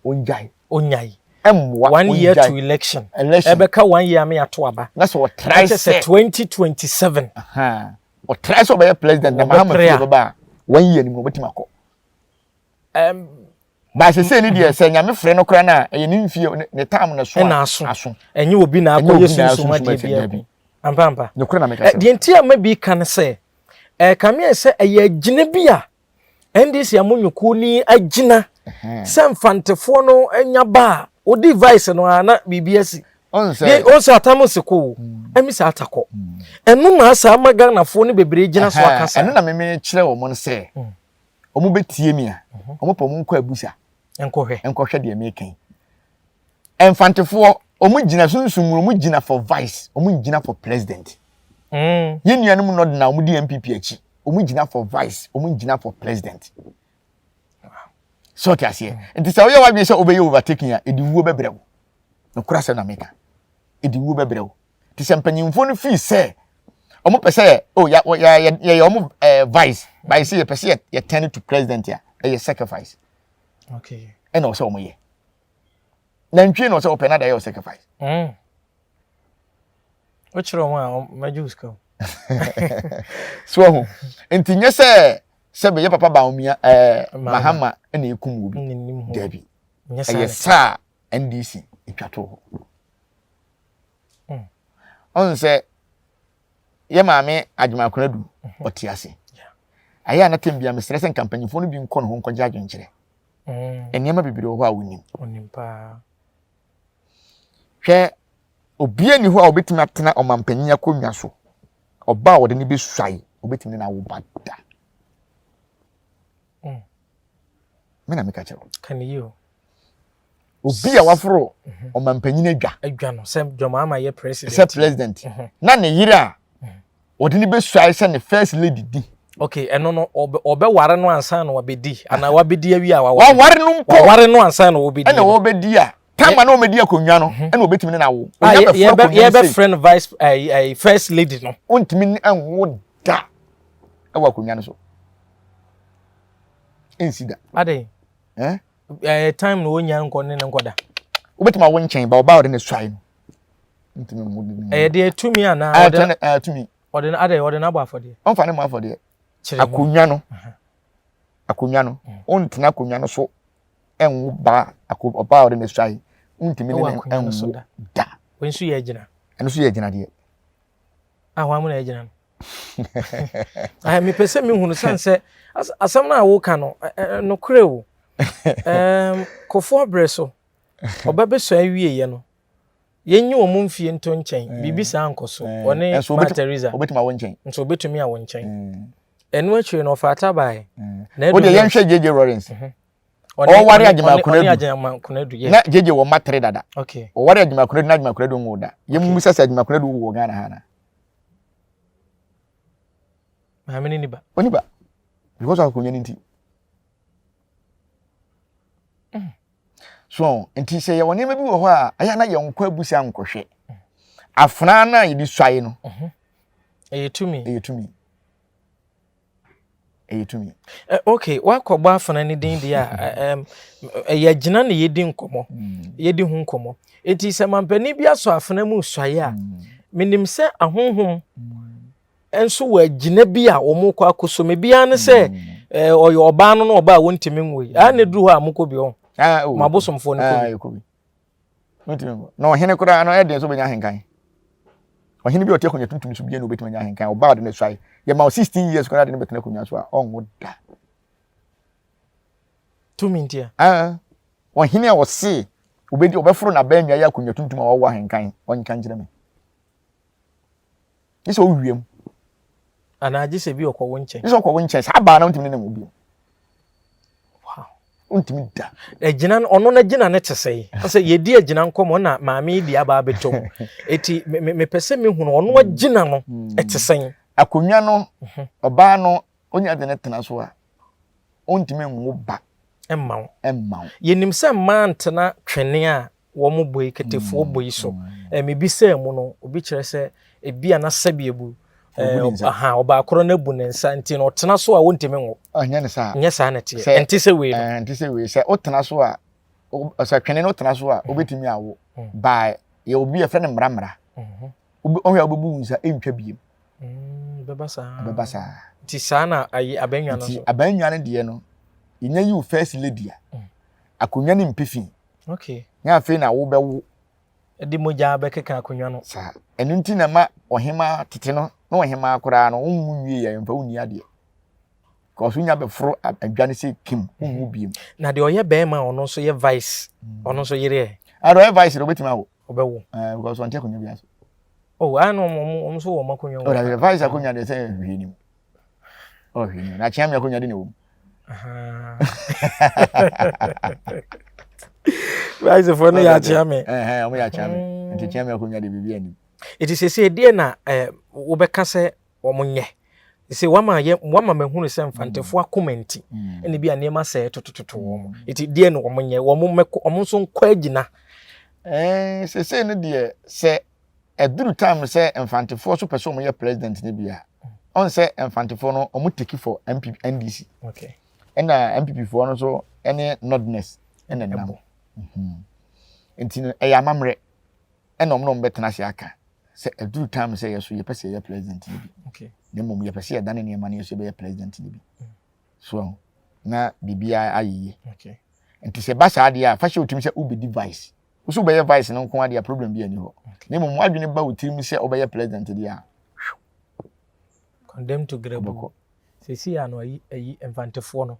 ongyae. Onyae. Ɛmmoa one year to election. Election. Ɛbɛka one year ame ato aba. Na sɛ ɔtrae sɛ. 2027. Ɔtrae sɛ ɔbɛyɛ president na Mahama fi ɔbɛba a one year ni mu ɔbɛtumi akɔ. Um, Ba sese ni deɛ sɛ nyame frɛ no koraa na ɛyɛ ne mfie ne tam na so ɛna aso. Aso. Ɛnyɛ obi na akɔ yɛ sunsum adeɛ bi. Ampa ampa. Nokorɛ na meka sɛ. Deɛ nti a ma bi ka ne sɛ ɛkame ayɛ sɛ ɛyɛ agyina bi a NDC amanyɔkuo ni agyina sɛ mfantefoɔ no anya ba a ɔdi vice no a na biribi asi. Ɔnsɛ atam nseko o, ɛmi sɛ atakɔ. Ɛno na asa ama Ghanafoɔ no bebree gyina so aka saa. Ɛno na meme kyerɛ wɔn no sɛ wɔn bɛtie mi a wɔn pɛ wɔn nkɔ abusa nkɔhwɛ nkɔhwɛ deɛ meka yi. Mfantefoɔ, wɔn gyina sunsum mu, wɔn gyina for vice, wɔn gyina for president. Mm. Yɛn nuanom nɔd na wɔn di NPP akyi, wɔn gyina for vice, wɔn gyina for president. So ɔte aseɛ. Mm. Nti sɛ ɔyɛ wadwene sɛ ɔbɛyɛ overtaking a, ɛdi wuo bɛbrɛ wo. Nokora sɛ na meka. Ɛdi wuo bɛbrɛ wo. Nti sɛ mpanyinfoɔ no fii sɛ wɔn pɛ sɛ oh ya ya yɛ yɛ wɔn ɛɛ eh, vice, by sɛ yɛ pɛ sɛ yɛ yɛ turn to president a, ɛyɛ sacrifice. Okay. Ɛna ɔsɛ wɔn yɛ. Nantwie na ɔsɛ ɔpɛ na da yɛ ɔ sacrifice. Mm. Wokyerɛ wɔn a mɛgye wo sika o. So ɔho nti nyɛ sɛ sɛ bɛyɛ papa Bawumia ɛɛ eh, Mahama ɛna ekum obi. Dabi. Ɛyɛ saa NDC etwa to hɔ. Mm. Ɔn sɛ yɛ maame Agyeman Konadu mhm. ɔte ase. Ayɛ a na tɛm bia mesrɛ sɛ nka mpanyinfoɔ no bi nkɔ ne ho nkɔgye adwenkyerɛ. Mm. Nneɛma bebree wɔ hɔ a wonim. Onim paa. Hwɛ, obiara ni hɔ a obetumi atena ɔmampanyin akonnwa so. Ɔba a wɔde no besuae, obetumi ne no awo ba da. Mm. Me na meka kyerɛ wo. Ka ne yie o. Obi a waforo mhm. ɔmampanyin adwa. Adwa no sɛ John Mahama yɛ president. Sɛ president. Mhm. Na ne yere a mhm. wɔde no besuae sɛ ne first lady di. Okay, ɛno no ɔbɛware no ansa na wabɛdi anaa wabɛdi awie a waware. Waware no mpo. Waware no ansa na wɔbɛdi. Ɛna wɔbɛdi a tama na wɔbɛdi akonnwa no mhm. ɛna wɔbɛtumi ne no awo. Ah, yɛbɛfrɛ no vice ɛɛ eh, eh, first lady no. Wontumi nwo da ɛwɔ akonnwa no so. Nsi da. Adan. Eh? Ɛɛ time na wɔnya nkɔ ne ne nkɔda. Wobɛtumi awo nkyɛn ba ɔbaa ɔde ne suae no. Ntumi nwo. Ɛyɛ deɛ tumi anaa. Ɛɛ tumi. Ɔde no adɛn ɔde no abɔ afɔdeɛ. Ɔnfa ne mmɔ afɔdeɛ. Akonnwa no akonnwa no ɔntena akonnwa no so ɛnwo ba ɔbaa ɔde ne suae ntumi ne ne ɛnwo da. Wei nso yɛ agyina. Ɛno nso yɛ agyina deɛ. Ah wɔn amu na agyina no. Ayi mepɛ sɛ mehunu sane sɛ asɛm no a woka no nokorɛ o. Kofoɔ berɛ so ɔba bɛsua awieɛ no Yɛnyi wɔn mfie nto nkyɛn, mm. biribi saa nkɔ so. Mm. Ɔne Ma Teresa. Obetumi awo nkyɛn. Nso obetumi awo nkyɛn. Mm. Ɛno akyiri no ɔfa atabae. O deɛ yɛnhwɛ JJ Lawrence. Mhm. Ɔware Agyeman Konadu. Na JJ wɔ mma tere dada. Okay. Ɔware Agyeman Konadu na Agyeman Konadu nwo da. Yɛn mu sɛ sɛ Agyeman Konadu wɔ Ghana ha na. Maame ne ni ba. Oni ba. Because of akonnwa ne nti. So nti sɛ yɛwɔ nneɛma bi wɔ hɔ a ɛyɛ na yɛn nkɔ abusa nkɔhwɛ afena no a yɛde suae no. Mhm. Ɛyɛ tumi. Ɛyɛ tumi. Ɛyɛ tumi. Eh, okay, wakɔbɔ afena ne din deɛ a ɛyɛ agyina na yɛdi nkɔmmɔ hmm. yɛdi ho nkɔmmɔ nti sɛ mampanin bi asɔ afena mu suae a hmm. menim sɛ ahonhom hmm. nso wɔ agyina bi a wɔkɔ akɔsɔ mu ebiara ne sɛ hmm. ɔyɛ ɔbaa no na ɔbaa a wɔntumi nwo yi a na eduru hɔ a mokɔ bi hɔ ah, oh. mo abosomfoɔ no kɔ bi ah, na ɔhene koraa no ɛdeɛ nso bɛnya ahenkan ɔhene bi a ɔte akonnwa tuntum so bia na obɛtumi anya ahenkan ɔbaa de no suae yɛma wo 16 years koraa de no bɛtena akonnwa so a ɔnwo da tumi ntia ah, ɔhene a ɔse obɛdi ɔbɛforo n'abannwa yɛ akonnwa tuntum a ɔwɔ ahenkan ɔnka nkyerɛ me gye sɛ ɔwia mu. Anaa gye sɛ bi ɔkɔ wo nkyɛn. Gye sɛ ɔkɔ wo nkyɛn saa baa na wontumi ne ne wo bio. Wow. Wontumi da. Agyina no ɔno n'agyina no te sɛ sɛ yɛdi agyina nkɔmmɔ na maame yi de aba abɛtɔ mu. Eti mepɛ sɛ mehunu ɔno agyina no hmm. ɛte sɛn. Akonnwa no mhm. ɔbaa no onya de ne tena so a ɔntumi nwo ba. Ɛmma wo. Ɛmma wo. Yɛnim sɛ mmaa ntena twene a wɔn bɔ yi, ketefoɔ bɔ yi so. Mm. Mebisaa mu no, obi kyerɛ sɛ ebi a na sɛbi ebu. Aha, ɔbaa korɔ no abu ne nsa nti no ɔtena so a wontumi nwo. Nyɛ ne saa. Nyɛ saa na ɛteɛ. Ɛnte sɛ wei no. Ɛnte sɛ wei sɛ wotena so a sɛ twene no wotena so a mm. wobɛtumi awo. Mm. Baa yɛ obi yɛfrɛ no mmara mmara. Mm-hmm. Ɔhwɛ a wobɛbu wo nsa ɛntwa biem. Mm, bɛba saa. Bɛba saa. Nti saa na ayi abɛnwa no so. Nti abɛnwa no deɛ no yɛnya yi wo first lady a akonnwa no mpɛ fi. Okay. Nyɛ afei na wobɛwo. Ɛde mogya bɛkeka akonnwa no. Saa. Ɛno nti na ma ɔhemaa tete no na ɔhemaa koraa no wonwu nwie yɛ mfa wonni adeɛ. Because wonya bɛforo adwa no sɛ kim wonwu mhm. biem. Na deɛ ɔyɛ bɛrima a ɔno nso yɛ vice mm. ɔno nso yere ɛ. Ɛdɛ ɔyɛ vice de obetumi awo. Ɔbɛwo. Ɛɛ because ɔnte akonnwa bi ase. Oh, ano ɔmo ɔmo nso wɔ ɔmo akonnwa. Ɔdɛ vice akonnwa deɛ sɛ hwee nim. Ɔhwɛ ni na kyea mi akonnwa de na ɛwɔ mu. Ricefoɔ no yɛ akyea me. Ɛhɛn, wɔn yɛ akyea me. Mm. Nti kyea mi akonnwa de biribi anim. Eti sese deɛ na ɛɛ wobɛka sɛ wɔn nyɛ. Sɛ wama yɛ wama mahunu sɛ mfantefoɔ mm. akoma nti mm. ɛna bi a nneɛma sɛɛ totototo wɔn. Eti deɛ na wɔn nyɛ wɔn mɛkɔ wɔn nso nkɔ agyina. Ɛɛ sese no deɛ sɛ ɛduru time sɛ mfantefoɔ so pɛ sɛ wɔn yɛ president no bi a ɔn sɛ mfantefoɔ no wɔn take for MP NDC okay. ɛna NPP foɔ no nso ɛne Nordness ɛna nam mhm. nti no ɛyɛ amammerɛ ɛna wɔn na wɔn bɛtena ase aka sɛ ɛduru time sɛ yɛ so yɛpɛ sɛ yɛyɛ president no bi okay. na mmom yɛpɛ sɛ yɛdane nneɛma no yɛ so yɛbɛyɛ president no bi mm. so na biribiara ayɛ yie okay. nti sɛ ba saa deɛ a fa hyɛ otim sɛ wobɛdi vice Wo sɛ wobɛyɛ vice no nko ara deɛ problem bi ani hɔ. Na mmom w'adwene ba wo tirim sɛ wobɛyɛ president deɛ a, Condemn to grabu. Sɛsi a no ayi ayi mfantefoɔ no.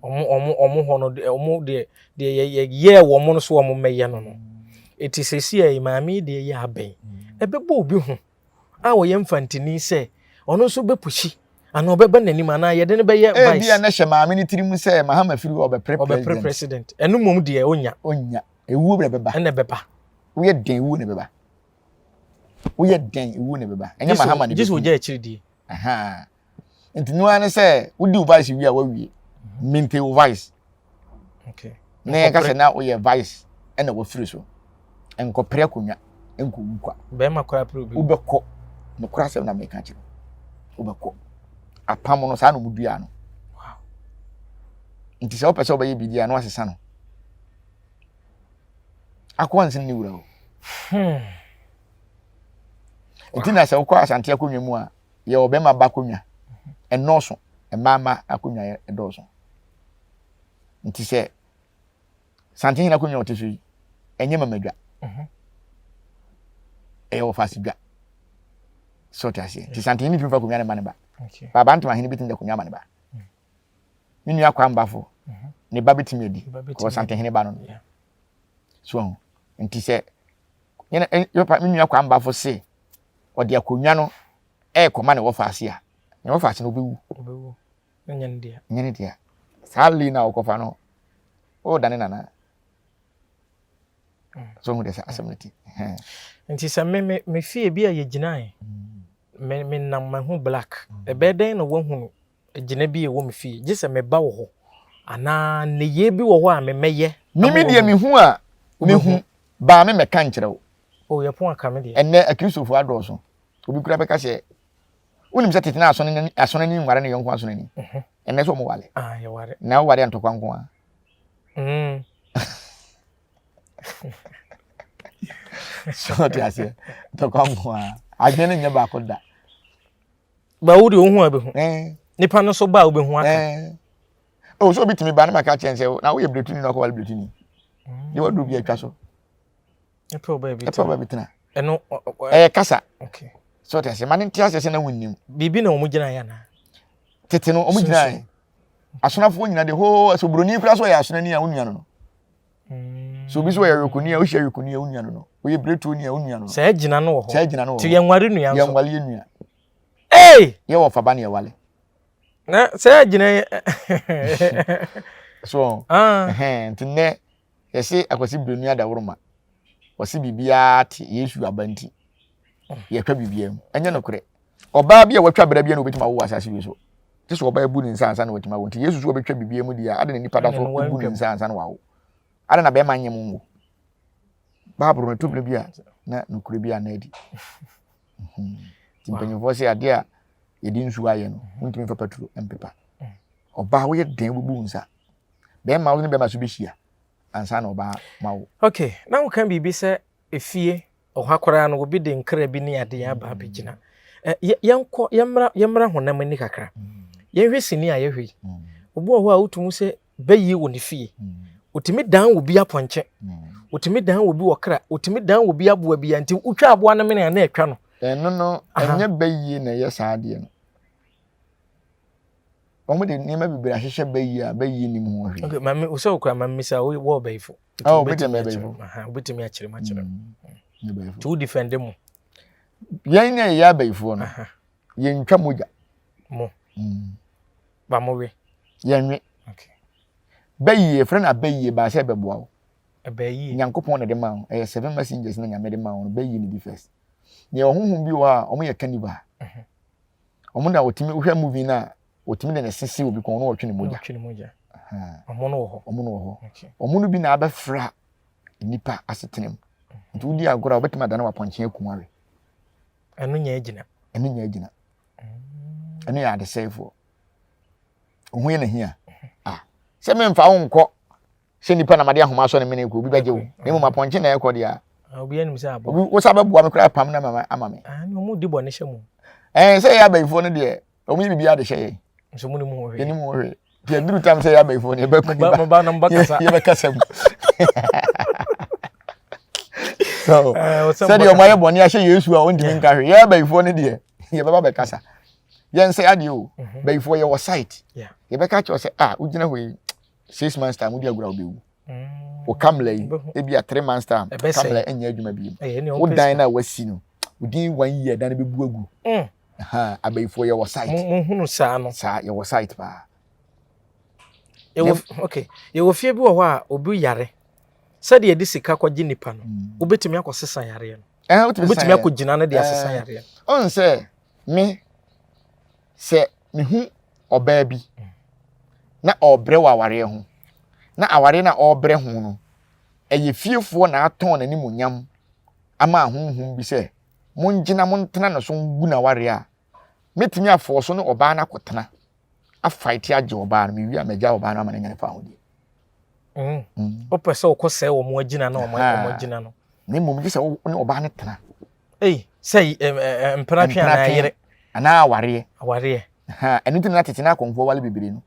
Ɔmo ɔmo ɔmo hɔ no ɔmo deɛ deɛ yɛ yɛ yɛɛ wɔn no so ɔmo mmɛyɛ no no. Eti sɛsi a yi maame yi deɛ yɛ abɛn. Ɛbɛbɔ obi ho a ɔyɛ mfantini sɛ ɔno nso bɛpushi anaa ɔbɛba n'anim anaa yɛde no bɛyɛ vice. Ebi a na hyɛ maame no tirim sɛ Mahama firi hɔ ɔbɛpere president. Ɔbɛpere president. Ɛno mmom deɛ onya. Onya. Ewuo na ɛbɛba. Ɛna ɛbɛba. Woyɛ dɛn ewuo na ɛbɛba. Woyɛ dɛn ewuo na ɛbɛba. Ɛnyɛ Mahama na ɛbɛku. Gye sɛ ogya akyiri die. Ahaa. Nti no ara ne sɛ wodi wo vice wie a wawie. Maintain wo vice. Okay. Na yɛka sɛ na woyɛ vice ɛna wafiri so. Nkɔpere akonnwa nkɔwu kwa. Bɛrima koraa pere obi. Wobɛkɔ. Nokorɛ asɛm na meka kyerɛ wo. Wobɛkɔ. Apam no saa na wɔn dua no. Wow. Nti sɛ wopɛ sɛ wobɛyɛ biribi a na wasesa no. Akoa nsene ne wura o. Hmm. Nti na sɛ wokɔ Asante akonnwa mu a yɛ ɔbɛrima ba akonnwa ɛnɔɔso mmaa mma akonnwa ɛdɔɔso. Nti sɛ Santehene akonnwa ɔte so yi ɛnyɛ mamadwa. Mhm. Ɛyɛ wɔfaase dwa. Sɛ ɔte aseɛ. Nti Santehene tumi fa akonnwa ne ma ne ba. Okay. Baaba Ntomahene bɛtumi de akonnwa ama ne ba. Me nua Kwambafo mhm. ne ba bɛtumi adi kɔ Santehene ba no no. So ahu. Nti sɛ yɛn me nua Kwambafo se ɔde akonnwa no ɛrekɔma ne wɔfaase a, ne wɔfaase no ɔbɛwu. Ɔbɛwu. Nyɛ ne dea. Nyɛ ne dea. Saa lane a wɔkɔfa no, ɔredane nana. Mm. So hu de sɛ asɛm no ti. Nti sɛ me me me fie bi a yɛgyinae, mm. me me nam mahu black. Mm. Ɛbɛyɛ dɛn na woahunu gyina bi a ɛwɔ me fie? Gye sɛ meba wɔ hɔ anaa nneyɛe bi wɔ hɔ a memɛyɛ. Me me deɛ mehu a mehu baa me mɛka nkyerɛ wo. O yɛ pon aka me deɛ. Ɛnɛ akristofoɔ adɔɔso. Obi kura bɛka sɛ wonim sɛ tete na asɔne asɔne ni nware ne yɔnko asɔne ni. Mhm. Ɛnɛ sɛ ɔmo wale. Ah yɛware. Na woware a ntɔkwa nko a. Mm. So ɔte aseɛ ntɔkwa nko a. Adwene no nyɛ baako da. Ba wo deɛ wohu a bɛhu. Eh. Nipa no so ba a wobɛhu aka. Eh. Oh, so obi tumi ba ne ma ka kyɛn sɛ na woyɛ biretuni na ɔkɔwale biretuni. Mm. Deɛ waduru bi atwa so. Ɛpɛ ɔbaa bi tena. Ɛpɛ ɔbaa bi tena. Ɛno ɛyɛ kasa. Okay. So ɔte aseɛ ma ne nte aseɛ sɛ na wonnim. Biribi na wɔn gyina yɛ anaa? Tete no wɔn gyina yɛ. Asonafoɔ nyina de hoo sɛ oburoni kura so ɔyɛ asonani a wo nua no no. Mm. So obi so ɔyɛ yɔkoni a wohyia yɔkoni a wo nua no no. Ɔyɛ biretuoni a wo nua no no. Sɛ gyina no wɔ hɔ. Sɛ gyina no wɔ hɔ. Ti yɛn nware nua nso. Yɛn nware yɛ nua. Ee! Yɛ wɔ faba ne yɛ wale. Na sɛ gyina yɛ. So. Ah. Nti nnɛ yɛse akwasi broni adaworoma wɔse biribiara te yesu aba nti yɛtwa biribiara mu ɛnyɛ nokorɛ ɔbaa bi a watwa bra bi na obɛtumi awo wɔ asase wei so te sɛ ɔbaa bu ne nsa ansa na watumi awo nti yesu so wɔbɛtwa biribiara mu deɛ ade na nipa da so bu ne nsa ansa na wawo ade na bɛrima nyɛ mu nwo baaburo no tobere bi a na nokorɛ bi a na adi mhm. nti mpanyinfoɔ sɛ adeɛ a yɛde nsuo ayɛ no wontumi mfa paturo mpepa ɔbaa woyɛ den wobu nsa bɛrima wo ne bɛrima so bɛhyia ansa na ɔbaa ma wo. Okay, na woka biribi sɛ efie ɔha koraa no obi de nkra bi ne adeɛ aba abɛgyina. Yɛnkɔ yɛmmra yɛmmra honam ani kakra. Mm. Yɛnhwɛ sini a yɛhwɛ yi. Mm. Obi wɔ hɔ a wotumi sɛ bɛyie wɔ ne fie. Otumi mm. dan obi apɔnkye. Otumi dan obi wɔ kra. Otumi dan obi aboa bi nti wotwa aboa no mene a na ɛtwa no. Ɛno no ɛnyɛ bɛyie na ɛyɛ saa adeɛ no. Wɔn de nneɛma bebree ahyehyɛ bɛyie a bɛyie nim ho hwee. Okay, maame wosɛ okura maame misa wo wɔ ɔbɛyifo. Oh, obi tɛ mɛ bɛyifo. Obetumi akyerɛ mu akyerɛ. Mm, Nti wo defend mu. Yɛn na yɛyɛ abɛyifoɔ no. Yɛntwa mogya. Mo. Mm. Ba mo we. Yɛnwe. Okay. Bɛyie frɛ no abɛyie baasɛ ɛbɛboa wo. Ɛbɛyie. Nyankopɔn na de ma wo. Ɛyɛ seven messengers na nyame de ma wo no bɛyie ne bi first. Nea ɔhohom bi wɔ hɔ a wɔn yɛ cannibal. Mhm. Wɔn na wɔtumi wohwɛ movie no a wɔtumi de ne sese obi kɔn na wɔtwe ne mogya. Wɔtwe ne mogya. Wɔn no wɔ hɔ. Wɔn no wɔ hɔ. Wɔn no bi na abɛfra nipa asetena mu. Nti wodi agorɔ a wɔbɛtumi adane wapɔnkye akum awe. Ɛno nyɛ agyina. Ɛno nyɛ agyina. Ɛno yɛ adesɛefoɔ. Ohun yɛ n'ahia. Ah, sɛ memfa wo nkɔ sɛ nipa na made ahoma asɔ ne mene kɔ obi bɛgye wo na mmom apɔnkye na ɛkɔ deɛ a ah, obi anim sɛ aboa obi wosa bɛboa me koraa pam na ama ama me ah, ne ɔmo di bɔne hyɛ mu ɛn sɛ yɛ abayifoɔ no deɛ ɔmo yɛ biribi ade hyɛ yɛn nso mo ne mu hɔ hwee yɛne mu hɔ hwee nti ɛduru tam sɛ yɛ abayifoɔ no yɛbɛkɔ yɛbɛkasa mu so eh, sɛdeɛ ɔmo ayɛ bɔne ahyɛ yesu a ɔntumi nka hwee yɛ abayifoɔ no deɛ yɛbɛba bɛkasa yɛnsɛ adeɛ o mhm. bayifoɔ yɛwɔ site yɛbɛka kyerɛ sɛ ah wogyina hɔ yi six months time wodi agorɔ a wobɛwu mm. wo kamla yi ebi a three months time kamla ɛnyɛ adwuma bi mu wo dan no a wasi no within one year dan no bɛbu agu mm. abayifoɔ yɛwɔ site mohunu saa no saa yɛwɔ site paa yɛwɔ okay yɛwɔ fie bi wɔ hɔ a obi yare sɛdeɛ yɛde sika kɔgye nipa no mm. wobɛtumi akɔsesa yareɛ no wobɛtumi akɔgyina no de asesa yareɛ no ɔn sɛ me sɛ mehu ɔbaa bi na ɔrebrɛ wɔ awareɛ ho, na awareɛ no a ɔrebrɛ ho no, ɛyɛ fiefoɔ na atɔn n'animuonyam ama ahonhom bi sɛ mongye na montena ne so ngu n'awareɛ a, mɛtumi afɔɔ so ne ɔbaa no akɔtena afaete agye ɔbaa no, mewie a magya ɔbaa no ama no anya ne fahodie. Wopɛ sɛ wokɔ sɛe wɔn agyina na wɔn agyina no. Na mmom gye sɛ wo ne ɔbaa no tena. Ei, sɛ mpenatwe anaa yere. Anaa awareɛ. Awareɛ. Ɛno nti na tete na akɔmfoɔ wale bebree no.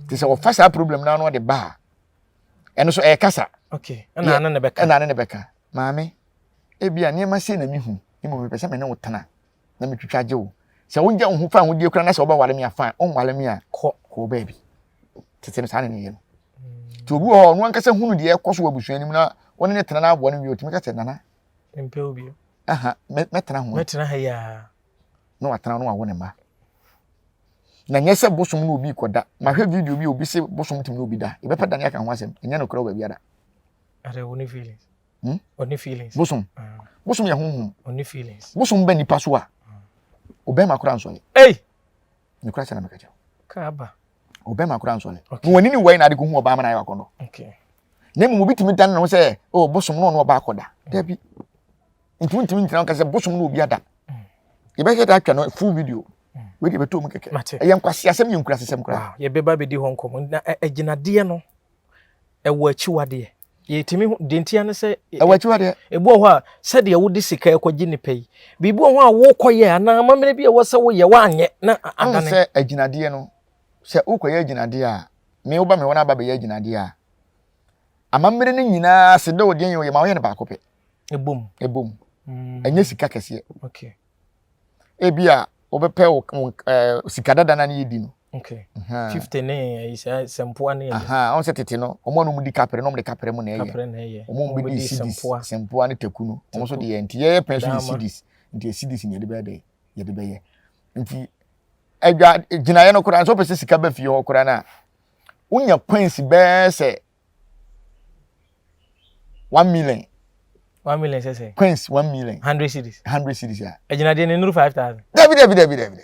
Te sɛ wɔfa saa problem no ano de ba a, ɛno so ɛyɛ kasa. Okay, ɛna ano ne bɛka. Ɛna ano ne bɛka. Maame, ebi a nneɛma sei na mehu, mmom mepɛ sɛ me ne wo tena na metwitwa gye wo. Sɛ wogya wo ho fa ahodie koraa na sɛ wobɛware me a fine, wonware me a kɔ kɔ baabi. Tete no saa na ne yɛ no. Nti obi wɔ hɔ ɔno ankasa hunu deɛ ɛkɔ so wɔ abusua no mu na wɔne ne tena na aboa no wie otumi ka sɛ nana. Mpɛ wo bio. Aha, mɛtena ho. Mɛtena ha yi ara. Na watena no wawo ne mma. Na nyɛ sɛ bosom ne obi kɔda. Mahwɛ video bi obi se bosom tumi ne obi da. Yɛbɛpɛ da ne aka ho asɛm. Ɛnyɛ nokorɛ wɔ baabi ada. Are wo ne feelings. Hmm? Ɔne feelings. Bosom. Ah. Bosom yɛ honhom. Ɔne feelings. Bosom bɛ nipa so a. Ɔbɛma koraa nsɔre. Ei! Nokora sɛ na meka kyerɛ. Kaaba. Ɔbɛma koraa nsɔre. Na wɔn ani ne wɔn na ade ko hu ɔbaa ma na ayɛ akɔnɔ. Okay. Na mmom obi tumi dan ne ho sɛ oh bosom no ɔno ɔbaa akɔda. Dabi. Nti wontumi ngyina nka sɛ bosom no obi ada. Yɛbɛhwɛ da atwa no full video. Wei deɛ bɛtɔ mu kɛkɛ. Ɛyɛ nkwasi asɛm yɛ nkurasesɛm koraa. Yɛbɛba bɛdi hɔ nkɔmmɔ. Na agyinadeɛ no ɛwɔ akyiwadeɛ. Yɛtumi hu deɛ ntia ne sɛ ɛwɔ akyiwadeɛ. Ebi wɔ hɔ a sɛdeɛ wode sika ɛkɔgye nipa yi biribi wɔ hɔ a wokɔyɛ anaa amammerɛ bi a ɛwɔ sɛ woyɛ woanyɛ na adane. Sɛ agyinadeɛ no sɛ wokɔyɛ agyinadeɛ a me woba me hɔ no aba bɛyɛ agyinadeɛ a amammerɛ no nyinaa se dɛ ɔdeɛ yɛ ɔyɛ ma woyɛ no baako pɛ. Ɛbom. Ɛbom. Ɛnyɛ sika kɛseɛ. Okay. Ebi a wobɛpɛ wo ɛɛ sika dada na ne yɛ di no. Okay. 50 ne ayi sɛ sɛmpoa ne ɛyɛ. Aha, wɔn sɛ tete no, wɔn a wɔn di kapere na wɔn de kapere mu na ɛyɛ. Kapere na ɛyɛ. Wɔn a wɔn di cedis, sɛmpoa ne taku no, wɔn nso de yɛ. Nti yɛyɛ pɛn so yɛ cedis. Nti yɛ cedis na yɛde bɛyɛ dɛ, yɛde bɛyɛ. Nti adwa gyinaeɛ no koraa nso wopɛ sɛ sika ba fie hɔ koraa no a, wonya coins bɛɛ sɛ 1 million. 1 million sɛ sɛ. Coins 1 million. 100 cedis. 100 cedis a. Agyinadeɛ no nnuru 5,000. Dabi dabi dabi dabi.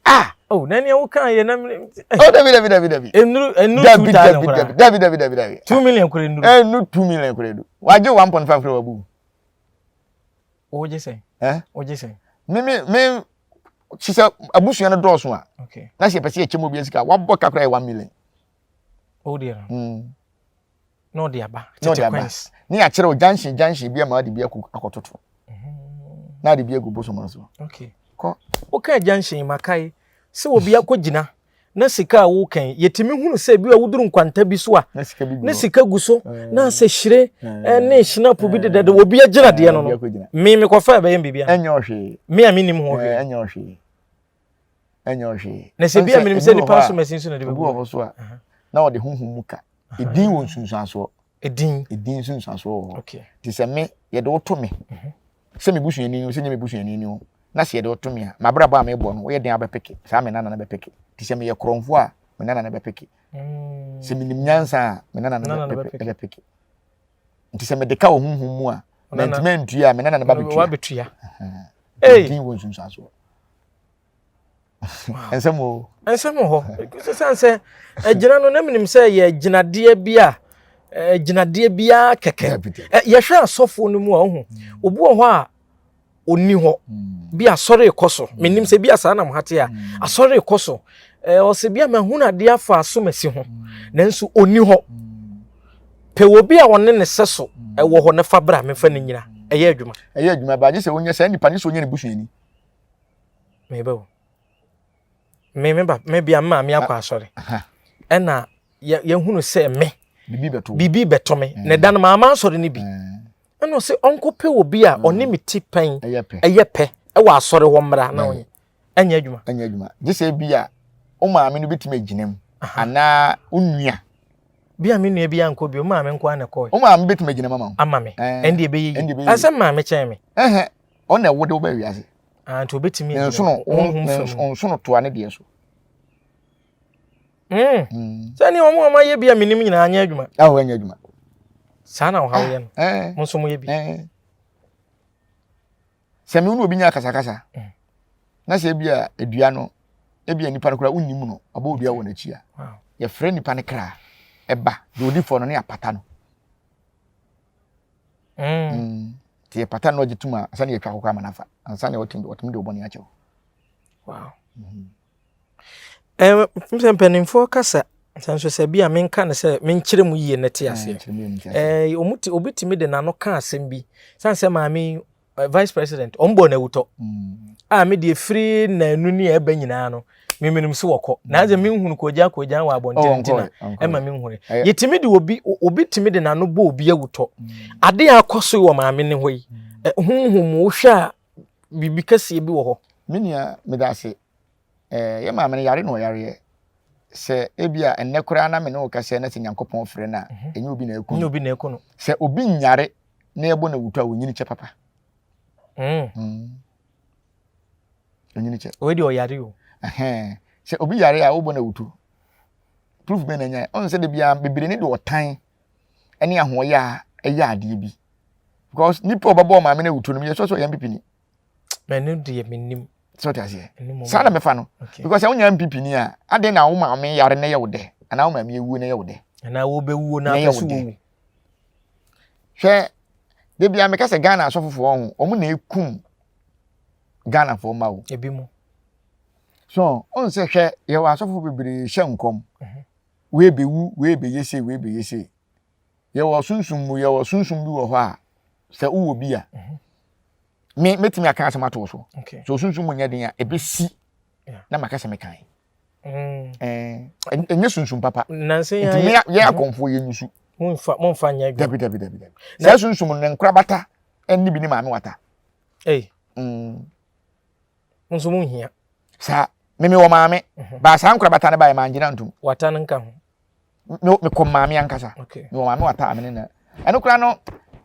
Ah. Oh, na nea woka yɛ na. Oh, dabi dabi dabi dabi. Ennuru 2,000 koraa. Dabi dabi dabi dabi. 2 million koraa ennuru. Ennuru 2 million koraa edu. Wagye 1.5 koraa wabu. Wogye sɛn? Eh? Wogye sɛn? Me me me sisɛ abusua no dɔɔso a. Okay. Na sɛ yɛpɛ sɛ yɛkyɛ mu obi sika wabɔ kakra yɛ 1 million. O deɛ no. Na ɔde aba. Na ɔde aba. Ne yɛakyerɛ o junction junction bi ama ɔde bi akɔ akɔtoto. Na ɔde bi agu bosom no so. Okay. Kɔ. Woka junction makae sɛ obi akɔgyina na sika a woka yi yɛtumi hunu sɛ bi a woduru nkwanta bi so a na sika gu so na asɛ hyire ne hyinapo bi dedada obi agyina deɛ no no me mekɔfa ɛbɛyɛ biribi a ɛnyɛ ɔhwee me a menim ho hwee ɛnyɛ ɔhwee ɛnyɛ ɔhwee na sɛ bi a menim sɛ nipa so mɛsi nso na de bɛgu wɔ hɔ so a na ɔde honhom mu ka edin wɔ nsunsuansoɔ edin edin nsunsuansoɔ wɔ hɔ okay te sɛ me yɛde wo to me sɛ me busuani o sɛ nyɛ me busuani o na sɛ yɛde wo to me a m'abrabɔ a mebɔ no woyɛ den abɛpeke saa me nana no bɛpeke te sɛ meyɛ korɔmfoɔ a me nana no bɛpeke sɛ menim nyansa a me nana no bɛpeke nti sɛ mede ka wɔ honhom mu a mantumi antua a me nana no ba bɛtua edin wɔ nsunsuansoɔ nsɛm o. Nsɛm wɔ hɔ. Sisan sɛ agyina no na menim sɛ yɛ gyinadeɛ bi a gyinadeɛ biara kɛkɛ. Yɛhwɛ asɔfoɔ no mu a ɔho obi wɔ hɔ a ɔni hɔ bi asɔre kɔ so menim sɛ bi a saa nam ha te a asɔre kɔ so ɔsɛ bi a mahunu adeɛ afa asomasi ho nanso ɔni hɔ pɛ wɔ bi a ɔne ne sɛ so ɛwɔ hɔ na fa bra mefa ne nyina ɛyɛ adwuma. Ɛyɛ adwuma ba gye sɛ wonya saa nipa ne sɛ wonya ne busuani. Meba o. Me me ba me bia me maame akɔ asɔre. Ɛna yɛhunu sɛ me biribi bɛto me. Na ɛda no maama asɔre no bi. Ɛna ɔsɛ ɔnkɔpɛ obi a ɔne me ti pɛn ɛyɛ pɛ ɛwɔ asɔre hɔ mmra na ɔnyɛ. Ɛnyɛ adwuma. Ɛnyɛ adwuma. Gye sɛ bi a wo maame no bɛtumi agyina mu anaa wo nua. Bi a me nua bi ankɔ bi, wo maame nko ara na ɛkɔe. Wo maame bɛtumi agyina mu ama wo. Ama me. Ɛnde ɛbɛyɛ yie. Ɛsɛ maame kyɛn me. Ɛhɛ, ɔna ɛwo de wo ba wiase. Ah, nti obetumi agyina nsono honhom fam. Nsono toa ne deɛ so. Sɛ ne wɔn a wɔayɛ bi a menim nyinaa anyɛ adwuma. Awo anyɛ adwuma. Saa na ɔhaw yɛ no. Ah, mo nso moyɛ bi. Sɛ me ne obi nya akasakasa na sɛ bi a edua no. Ebia nipa no koraa wonnim no, ɔbɔ obi wɔ n'akyi a. Yɛfrɛ nipa no kra ɛba deɛ odi fɔ no ne apata no. Mm. Mm. Nti yɛpata no ɔgye tum a ansa na yɛtwa akokɔ ama no afa ansa na ɔtumi ɔtumi de ɔbɔne akyɛw. Wow. Mm-hmm. Eh, sɛ mpanimfoɔ kasa sɛ nso sɛ bi a menka no sɛ menkyerɛ mu yie na te aseɛ. Eh, obi tumi de n'ano ka asɛm bi sane sɛ maame eh, vice president ɔmo bɔ n'awutɔ mm. a me deɛ firi nanu ne ɛbɛ nyinaa no memenim so wɔkɔ mm. na sɛ menhunu kɔgya kɔgya wɔ abɔnten oh, nti na ɛma menhunu yɛtumi de obi obi tumi de n'ano bɔ obi awutɔ mm. ade a akɔ so wɔ maame ne hɔ yi eh, honhom wohwɛ a biribi kɛseɛ bi wɔ hɔ. Me nua meda ase eh, yɛ maame no yare na ɔyareɛ sɛ ebi a ɛnnɛ koraa na me ne wo kasa na sɛ nyankopɔn frɛ no a mhm. ɛnyɛ obi na ɛku no sɛ obi nyare na yɛbɔ no awutu a onyini kyɛ papa. Mm. Mm. Onyini kyɛ. Wei deɛ ɔyare o. Ɛhɛn. Sɛ obi yare a wobɔ no awutu. Proof bɛn na nya. Ɔn sɛ de bia bebree ne de ɔtan ɛne ahoɔyɛ a ɛyɛ adeɛ bi. Because nipa ɔbɛbɔ ɔmaame no awutu no yɛ sɔ sɛ ɔyɛ mpipini. Mɛno deɛ menim. Sɛ ɔte aseɛ. Saa na mɛfa no. Because sɛ wonya mpipini ni a adɛn na wo maame yare na ɛyɛ wo dɛ anaa wo maame awuo na ɛyɛ wo dɛ. Anaa wobɛwuo na apɛ so wɔwu. Hwɛ, da bia meka sɛ Ghana asɔfofoɔ ho, wɔn na ekum Ghanafoɔ mma o. Ebi mu. So, ɔn sɛ hwɛ, yɛwɔ asɔfo bebree hyɛ nkɔm. Mhm. Wei bɛwu, wei bɛyɛ sei, wei bɛyɛ sei. Yɛwɔ sunsum mu, yɛwɔ sunsum bi wɔ hɔ a, sɛ wowɔ bi a, mhm. me mɛtumi aka asɛm ato so. So sunsum mu nyɛ den a, ɛbɛsi na maka sɛ mekan. Mm. Eh, ɛnyɛ sunsum papa. Nti yɛ akɔmfoɔ yɛ nyusu. Momfa momfa nyɛ adwuma. Dabi dabi dabi dabi. Saa sunsum no ne nkorabata ɛne bi ne maame wata. Ei. Mm. Nso mo nhia. Saa meme wɔ maame. Mhm. Baa saa nkorabata no baeɛ mangyina ntom. Wata no nka ho. Me mekɔ maame ankasa. Okay. Mewɔ maame wata amene na. Ɛno koraa no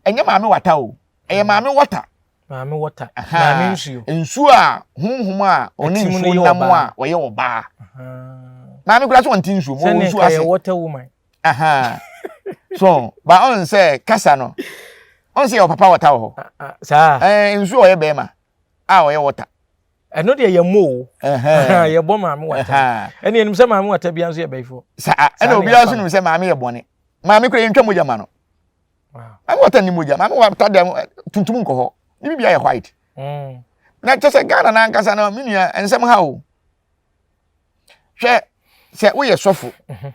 ɛnyɛ maame wata o. Ɛyɛ maame wɔta. Maame wɔta. Maame nsuo. Nsuo a honhom a ɔne nsuo nam a ɔyɛ ɔbaa. Maame koraa so ɔnte nsuo mu ɔwɔ nsuo ase. Sɛnea water woman. Aha. So ba ɔn sɛ kasa no ɔn sɛ yɛ papa wɔta wɔ hɔ. Ah, ah, saa. Ɛɛ nsuo ɔyɛ bɛrima a ɔyɛ wɔta. Ɛno deɛ yɛ mo o. Yɛbɔ maame wata. Ɛne yɛnim sɛ maame wata bia nso yɛ bɛyifoɔ. Saa ɛna obiara nso nim sɛ maame yɛ bɔne. Maame kura yɛntwa mogya ma no. Maame wata ni mogya. Maame wata deɛ tuntum nkɔ hɔ. Ne biribi ayɛ white. Mm. Na kyɛ sɛ Ghana n'ankasa no me nua nsɛm ha o. Hwɛ sɛ woyɛ sɔfo. Mhm.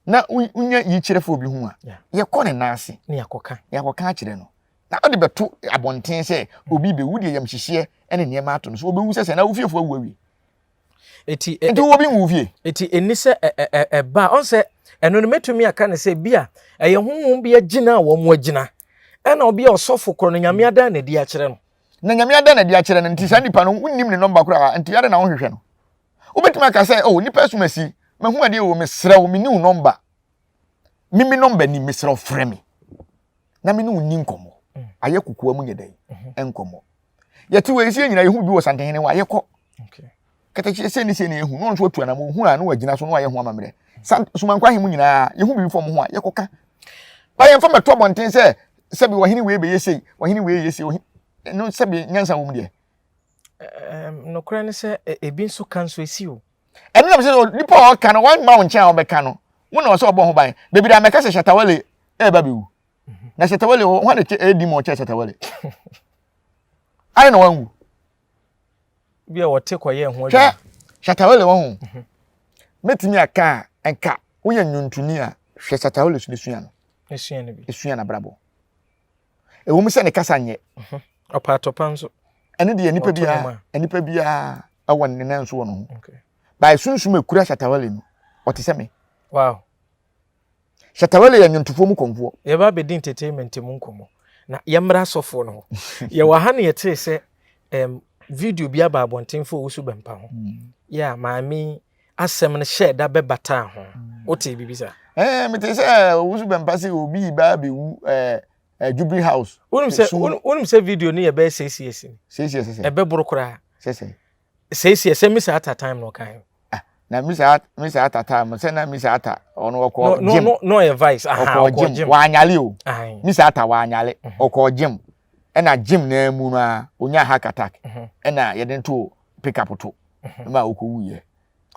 Na wonya yikyerɛfo obi ho a yɛkɔ ne nan ase. Ne yɛakɔka. Yɛakɔka akyerɛ no. Na ɔde bɛto abɔnten sɛ obi bɛwu deɛ yamhyehyeɛ ne nneɛma ato no so wɔbɛwu sɛ sɛ na wofiefoɔ awu awie. Eti nti wowɔ bi nwu fie. Eti ɛni sɛ ɛba ɔn sɛ ɛno no mɛtumi aka ne sɛ bi a ɛyɛ honhom bi agyina a wɔn agyina ɛna obi a ɔsɔfo korɔ no nyame adan n'adi akyerɛ no. Na nyame adan n'adi akyerɛ no nti saa nipa no wonnim ne nɔmba koraa nti adɛn na wonhwehwɛ no. Wobɛtumi aka sɛ oh nipa asum asi mahu adeɛ o mesrɛ wo menni wo nɔmba me me nɔmba ni mesrɛ wo frɛ me na me ne wo nni nkɔmmɔ mm. ayɛ kokoa mu nyɛ dɛn mm-hmm. nkɔmmɔ yɛte wɔ ɛsie nyina yɛhu bi wɔ santehene hɔ a yɛkɔ katakyie sei ne sei ne yɛhu na ɔno nso atu anam ɔhu a na wagyina so na wayɛ ho amammerɛ sumankwa he mu nyinaa yɛhu biribi fam ho a yɛkɔka ba yɛmfa mɛto abɔnten sɛ sɛbi ɔhene wei bɛyɛ sei ɔhene wei yɛ sei no sɛbi nyansa wɔ mu deɛ nokorɛ ne sɛ ebi nso ka nso ɛsi o ɛno nam sɛ nipa a ɔka no wɔmma wo nkyɛn a wɔbɛka no wo na ɔsɛ ɔbɔ ho ban bebree a mɛka sɛ shatawale ɛreba bɛwu mhm. na shatawale hɔ na ɛdi mu ɔkyɛ shatawale ayɛ na wanwu bi a wɔte kɔyɛ ho adwuma hwɛ shatawale wɔ ho mhm. mɛtumi aka a nka woyɛ nnwontoni a hwɛ shatawale so ne sua no sua n'abrabɔ ɛwɔ mu sɛ ne kasa nyɛ mhm. ɔpa atɔpa nso ɛno deɛ nipa biara nipa biara ɛwɔ ne nan so wɔ ne ho by sunsum ekura shatawale no ɔte sɛ me wow shatawale yɛ nnwontofoɔ mu kɔnfoɔ yɛba abɛdi entertainment mu nkɔmmɔ na yɛmmra asɔfoɔ no hɔ yɛwɔ ha ne yɛtee sɛ um, video bi aba abɔnten fo owusu bɛmpa ho mm. yɛ a maame asɛm no hyɛɛ da bɛbataa ho mm. wotee biribi saa eh, mete sɛ owusu bɛmpa sɛ obi ba bɛwu eh, eh, Jubilee House. Wonim sɛ wonim sɛ video no yɛ bɛyɛ 6 years ni. 6 years sɛ. Ɛbɛboro koraa. Sɛ sɛ. 6 years sɛ Mr. Atta time na ɔkan. Ah, na Mr. Mr. Atta time sɛ na Mr. Atta ɔno ɔkɔ gym. No no ɔyɛ vice. Aha ɔkɔ gym. Wanyale o. Mr. Atta wanyale. Mhm. Ɔkɔ gym. Ɛna gym na mu no a onya heart attack. Mhm. Ɛna yɛde to pick up to. Mhm. Ma ɔkɔ wuyɛ.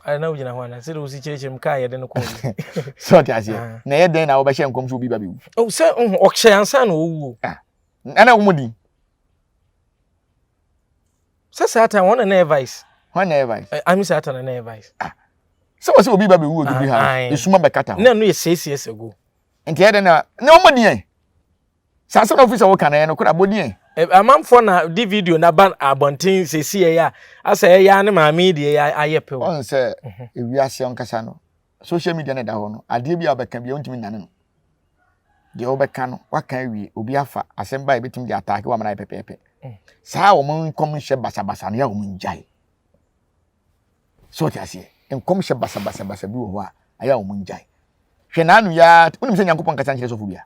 Ayɛ na wogyina hɔ ana sɛdeɛ wosi kyerɛkyerɛ mu kaa yɛde no kɔɔ yi. Sɛ ɔte aseɛ. Ah. Na ɛyɛ dɛn na wobɛhyɛ nkɔm sɛ obi ba bɛwu? Oh, sɛ ɔhyɛ ansa na ɔwuo. Ah. Ɛna wɔn din. Sɛ saa time wɔn na na yɛ vice. Wɔn na yɛ vice. Ami saa time na na yɛ vice. Ah. Sɛ wɔ sɛ obi ba bɛwu wɔ Jubilee House, esuma bɛkata hɔ. Na ɛno yɛ 6 years ago. Nti ɛyɛ dɛn na na wɔn din yɛn? Saa asɛm na ofi sɛ woka no ɛyɛ nokorɛ abɔ din ɛ. Amanfoɔ na de video no aba abɔnten seesei yɛ a asɛ ɛyɛ a ne maame yi deɛ yɛ ayɛ pɛ o. Ɔn sɛ ewiase ankasa no social media na ɛda hɔ no adeɛ bi a wobɛka bi a wontumi nnane no. Deɛ wobɛka no waka awie obi afa asɛm ba a ebɛtumi de ataake wo ama no ayɛ pɛpɛɛpɛ. Saa a wɔn nkɔm nhyɛ basabasa no yɛ a wɔn ngyae. So ɔte aseɛ nkɔm hyɛ basabasabasa bi wɔ hɔ a ayɛ a wɔn ngyae. Hwɛ n'ano yi ara wonim sɛ Nyankopɔn nkasa nkyerɛ sɔfo bia.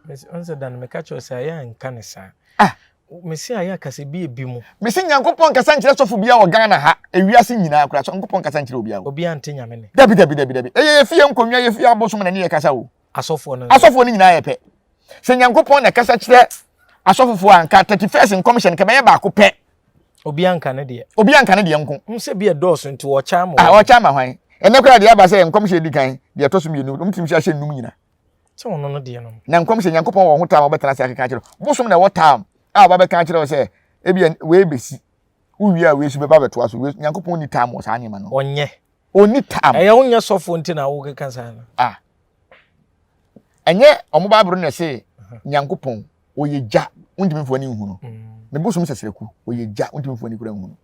Ɔnsɛ da no meka kyerɛ sɛ ayɛ a nka ne saa. Ah. Mese ayɛ akasa bi ebi mu. Mese Nyankopɔn nkasa nkyerɛ sɔfo bia wɔ Ghana ha, ewiase nyinaa koraa, Nyankopɔn nkasa nkyerɛ obiara o. Obiara nte Nyame ne. Dabi dabi dabi dabi. Ɛyɛ yɛ fie nkonnwa, yɛ fie abosom na ne yɛ kasa o. Asɔfoɔ no. Asɔfoɔ no nyinaa yɛ pɛ. Sɛ Nyankopɔn na kasa kyerɛ asɔfofoɔ a nka 31st nkɔmhyɛ no kɛbɛyɛ baako pɛ. Obiara nka ne deɛ. Obiara nka ne deɛ nko. N sɛ bi ɛdɔɔso nti wɔkyɛ ama. Ah, wɔkyɛ ama hwan? Ɛnɛ koraa deɛ aba sɛ nkɔmhyɛ di kan, deɛ ɛtɔ so mmienu, wɔn tumi hyɛ ahyɛ nnum nyina. Sɛ ɔno no deɛ no. Na nkɔm sɛ Nyankopɔn wɔ ho tam a ɔbɛtena ase akeka akyerɛ wo. Bosom na ɛwɔ tam a ɔba bɛka akyerɛ wo sɛ ebia wei bɛsi. Wowie a wei so bɛba bɛtoa so. Wei Nyankopɔn nni tam wɔ saa nneɛma no. Ɔnyɛ. Ɔnni tam. Ɛyɛ wonyɛ sɔfoɔ nti na wokeka saa no. Ah. Ɛnyɛ ɔmo Bible no na ɛse Nyankopɔn ɔyɛ gya wontumi mfa w'ani nhu no. Me bosom sɛsrɛku ɔyɛ gya wontumi mfa w'ani kura nhu no.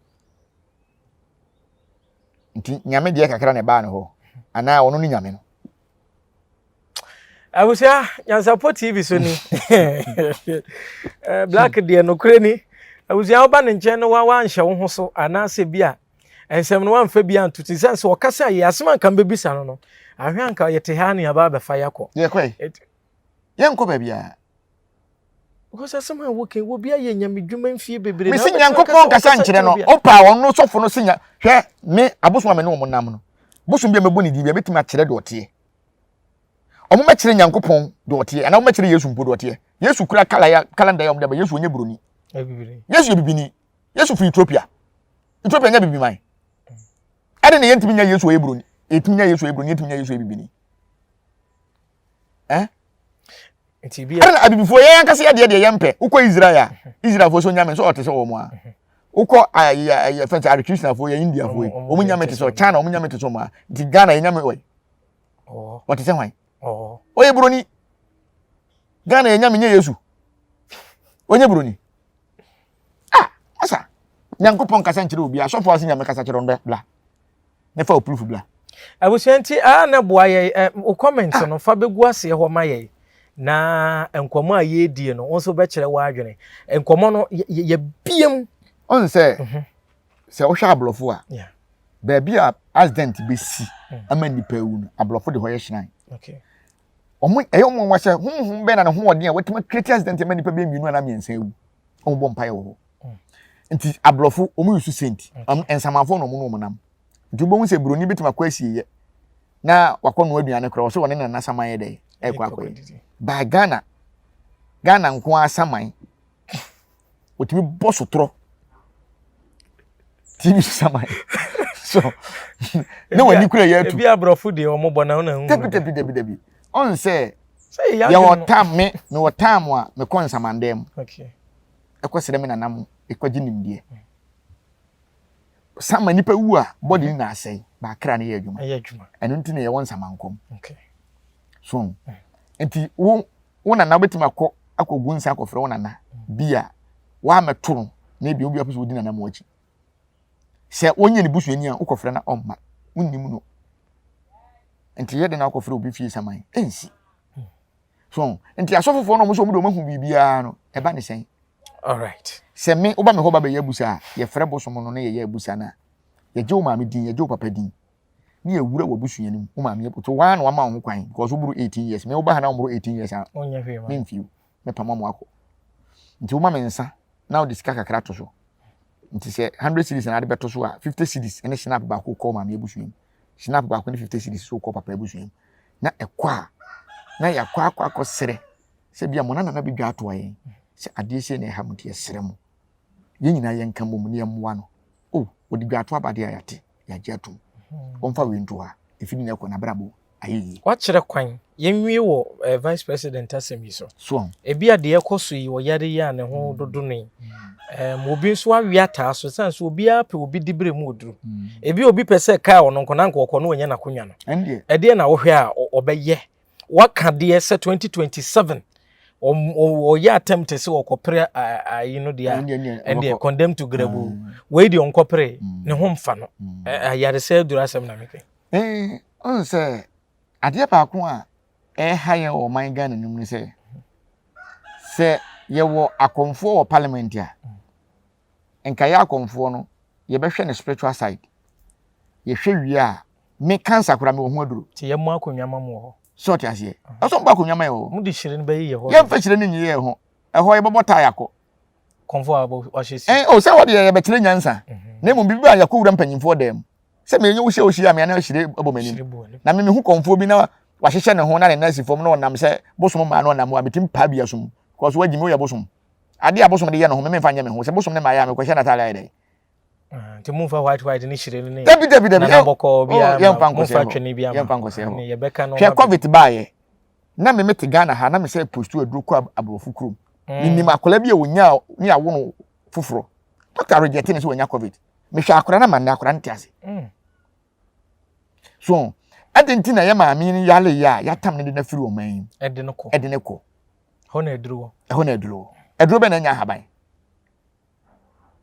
Nti Nyame deɛ kakra na ɛbaa ne hɔ anaa ɔno ne Nyame no. Abusua Nyansapɔ TV so ni. Eh, Black deɛ nokorɛ ni. Abusua woba ne nkyɛn no wa wanhyɛ wo ho so anaasɛ bi a nsɛm no wamfa bi anto ti sɛ sɛ ɔkasa yɛ asɛm anka mbɛbisa no no ahwɛ anka yɛte ha ne aba abɛfa yɛakɔ. Yɛkɔe. Yɛnkɔ baabiara. Because asɛm a woka wɔ bi ayɛ nyamedwuma mfie bebree. Mesi Nyankopɔn kasa nkyerɛ no. Opa ɔno sɔfo no se nya hwɛ me abosom a me ne wɔn nam no. Bosom bi a mɛbɔ ne din bi a mɛtumi akyerɛ deɛ ɔteɛ. Wɔn mɛkyerɛ Nyankopɔn deɛ ɔteɛ anaa wɔn mɛkyerɛ Yesu mpo deɛ ɔteɛ. Yesu kura kala ya kalanda ya wɔn de aba Yesu ɔnyɛ buroni. Yesu yɛ bibini. Yesu firi Ethiopia. Ethiopia nyɛ bibiman. Ɛde ne yɛntumi nya Yesu ɔyɛ buroni. Yɛtumi nya Yesu ɔyɛ buroni, yɛntumi nya Yesu ɔyɛ bibini. Eh? Nti bi ɛna abibifoɔ yɛn ankasa yɛ deɛ deɛ yɛn mpɛ wokɔ Israel a Israelfoɔ so nyame nso ɔte sɛ wɔn a wokɔ ayɛ ayɛ fɛn sɛ Hare Krishnafoɔ yɛ Indiafoɔ yi wɔn nyame te sɛ China wɔn nyame te sɛ wɔn a nti Ghana yɛ nyame wɔyi wɔte sɛ hwan ɔyɛ buroni Ghana yɛ nyame nyɛ Yesu ɔnyɛ buroni ah asa Nyankopɔn kasa nkyerɛ obi asɔfoɔ ase nyame kasa kyerɛ wɔn bɛ bla. ne fa oproof bla. Abusua nti a na boa yɛ ɛ o comment ah. no fa bɛgu aseɛ hɔ ma yɛ na nkɔmɔ a yɛredie no wo nso bɛkyerɛ w'adwene nkɔmɔ no yɛbiem. Ɔn sɛ mhm. sɛ wohwɛ aborɔfo a baabi a accident bɛsi mm. ama nnipa awu no aborɔfo de hɔ yɛ hyerɛn wɔn ɛyɛ wɔn nwa sɛ honhom bɛn na ne ho ɔden a wɔatumi create accident ama nnipa bɛyɛ mmienu anaa mmiɛnsa awu wɔn bɔ mpaeɛ wɔ hɔ mm. nti aborɔfo wɔn yusu sent nsamanfoɔ na wɔn ne wɔn nam nti wobɛhu sɛ buroni bɛtumi akɔ asieyɛ na wakɔ noa aduane koraa wɔsɛ wɔne nana saman yɛ dɛ ɛkɔ akɔyɛ by Ghana Ghana nko ara saman wɔtumi bɔ sotorɔ tv saman so ne wɔn ani kura yɛ atu ebi aborɔfo deɛ wɔn bɔ na wɔn na ehu dabi dabi dabi dabi ɔn sɛ yɛwɔ tam me mewɔ tam a mekɔ nsamandan mu ɛkɔ srɛ me nana mo ɛkɔgye nimdeɛ sama nipa wu a bɔde no na asɛe baakra no yɛ adwuma ɛno nti na yɛwɔ nsamankɔm so mm. nti wo wo nana wobɛtumi akɔ akɔgu nsa akɔfrɛ wo nana bi a woamɛto no na ebi obi apɛ sɛ wodi nana mu akyi sɛ wonyɛ ne busuani a wokɔfrɛ na ɔmma wonnim no nti yɛ de na akɔfrɛ obi fie saman ɛnsi so nti asɔfofoɔ no ɔmo sɛ ɔmo de ɔmo ahu biribiara no ɛba ne sɛn alright sɛ me woba me hɔ ba bɛyɛ abusa a yɛfrɛ bosom no na yɛyɛ abusa no a yɛgye wo maame din yɛgye wo papa din ne yɛwura w'abusua no mu wo maame to waa na wama wo ho kwan because woboro 18 years me woba ha na woboro 18 years a memfiw mɛpam ama akɔ nti woma me nsa na wode sika kakra to so nti sɛ 100 cedis na ade bɛto so a 50 cedis ne snap baako kɔ maame abusua mu snap baako ne 50 cedis so kɔ papa abusua mu na ɛkɔ a na yɛakɔ akɔ akɔ serɛ sɛ bia mo nana bɛdwa atoa yɛn sɛ adeɛ sei na ɛha mo nti yɛsrɛ mo yɛn nyinaa yɛnka mmom ne yɛmmoa no o wɔde dwa ato aba deɛ a yɛate yɛagye atom. Wɔmfa wei nto ha. Ɛfiri nnɛ kɔ n'abrabɔ ayɛ yie. Wakyerɛ kwan. Yɛnwie wɔ eh, Vice President asɛm yi so. So. Ebi a deɛ ɛkɔ so yi, ɔyare yi a ne ho dodo no yi. Um, obi nso awe ataa so, sane sɛ obiara pɛ obi dibere mu oduru. Ebi obi pɛ sɛ kaa ɔno nko na nka ɔkɔ no ɔnyɛ n'akonnwa no. Ɛdeɛ na wohwɛ a ɔbɛyɛ. Waka deɛ sɛ 2027 ɔyɛ attempt sɛ ɔkɔpere ayi no deɛ a ɛndeɛ condemn to grabu. Wei deɛ ɔnkɔpere ne ho mfa no. Ayaresɛ aduru asɛm na mepɛ. Ɔn sɛ adeɛ baako a ɛha yɛn wɔ ɔman Ghana no mu ne sɛ sɛ yɛwɔ akɔmfoɔ wɔ parliament a nka yɛ akɔmfoɔ no yɛbɛhwɛ ne spiritual side yɛhwɛ wie a me cancer koraa mewɔ ho aduro. Nti yɛmmɔ akonnwa ma mo wɔ hɔ. Sɛ ɔte aseɛ ɛsɛ ɔmbɔ akonnwa ma yɛ wɔ hɔ. Mo de hyire no bɛyi yɛ hɔ. Yɛmfa hyire no nyi yɛ ho ɛhɔ yɛbɛbɔ tae akɔ. Kɔmfoɔ a wahyɛ si. Ɛn o sɛ hɔ deɛ yɛbɛkyerɛ nyansa na mmom biribi a yɛkɔ wura mpanyinfoɔ dan mu sɛ menyɛ wo hyɛ ohyia me ana hyire bɔ m'anim na me mehu kɔmfoɔ bi na wahyehyɛ ne ho na ne nan si fam na ɔnam sɛ bosom maa na ɔnam hɔ a metumi paa bi asom kɔso wagyi me woyɛ bosom adeɛ a bosom de yɛ ne ho me memfa nyɛ me ho sɛ bosom ne maayɛ a mekɔhyɛ n'ataade ayɛ dɛn ah, nti momfa white white ne hyire no ne dabi dabi dabi nana bɔkɔɔ bi oh, yɛmfa nkɔsɛ hɔ yɛmfa nkɔsɛ hɔ yɛbɛka no hwɛ covid baayɛ na me mete Ghana ha na me sɛ postu aduro kɔ aborɔfo kurom mm. menim akwadaa bi a wɔnya ne awo no foforɔ doctor reject ne sɛ wɔnya covid mehwɛ akwadaa no ma nnɛ akwadaa no te ase mm. so ɛde nti na yɛ maame no yare yɛ a yɛatam no de no afiri ɔman yi ɛde no kɔ ɛde no kɔ ɛhɔ na aduro wɔ ɛhɔ na aduro wɔ aduro bɛ na anya ahaban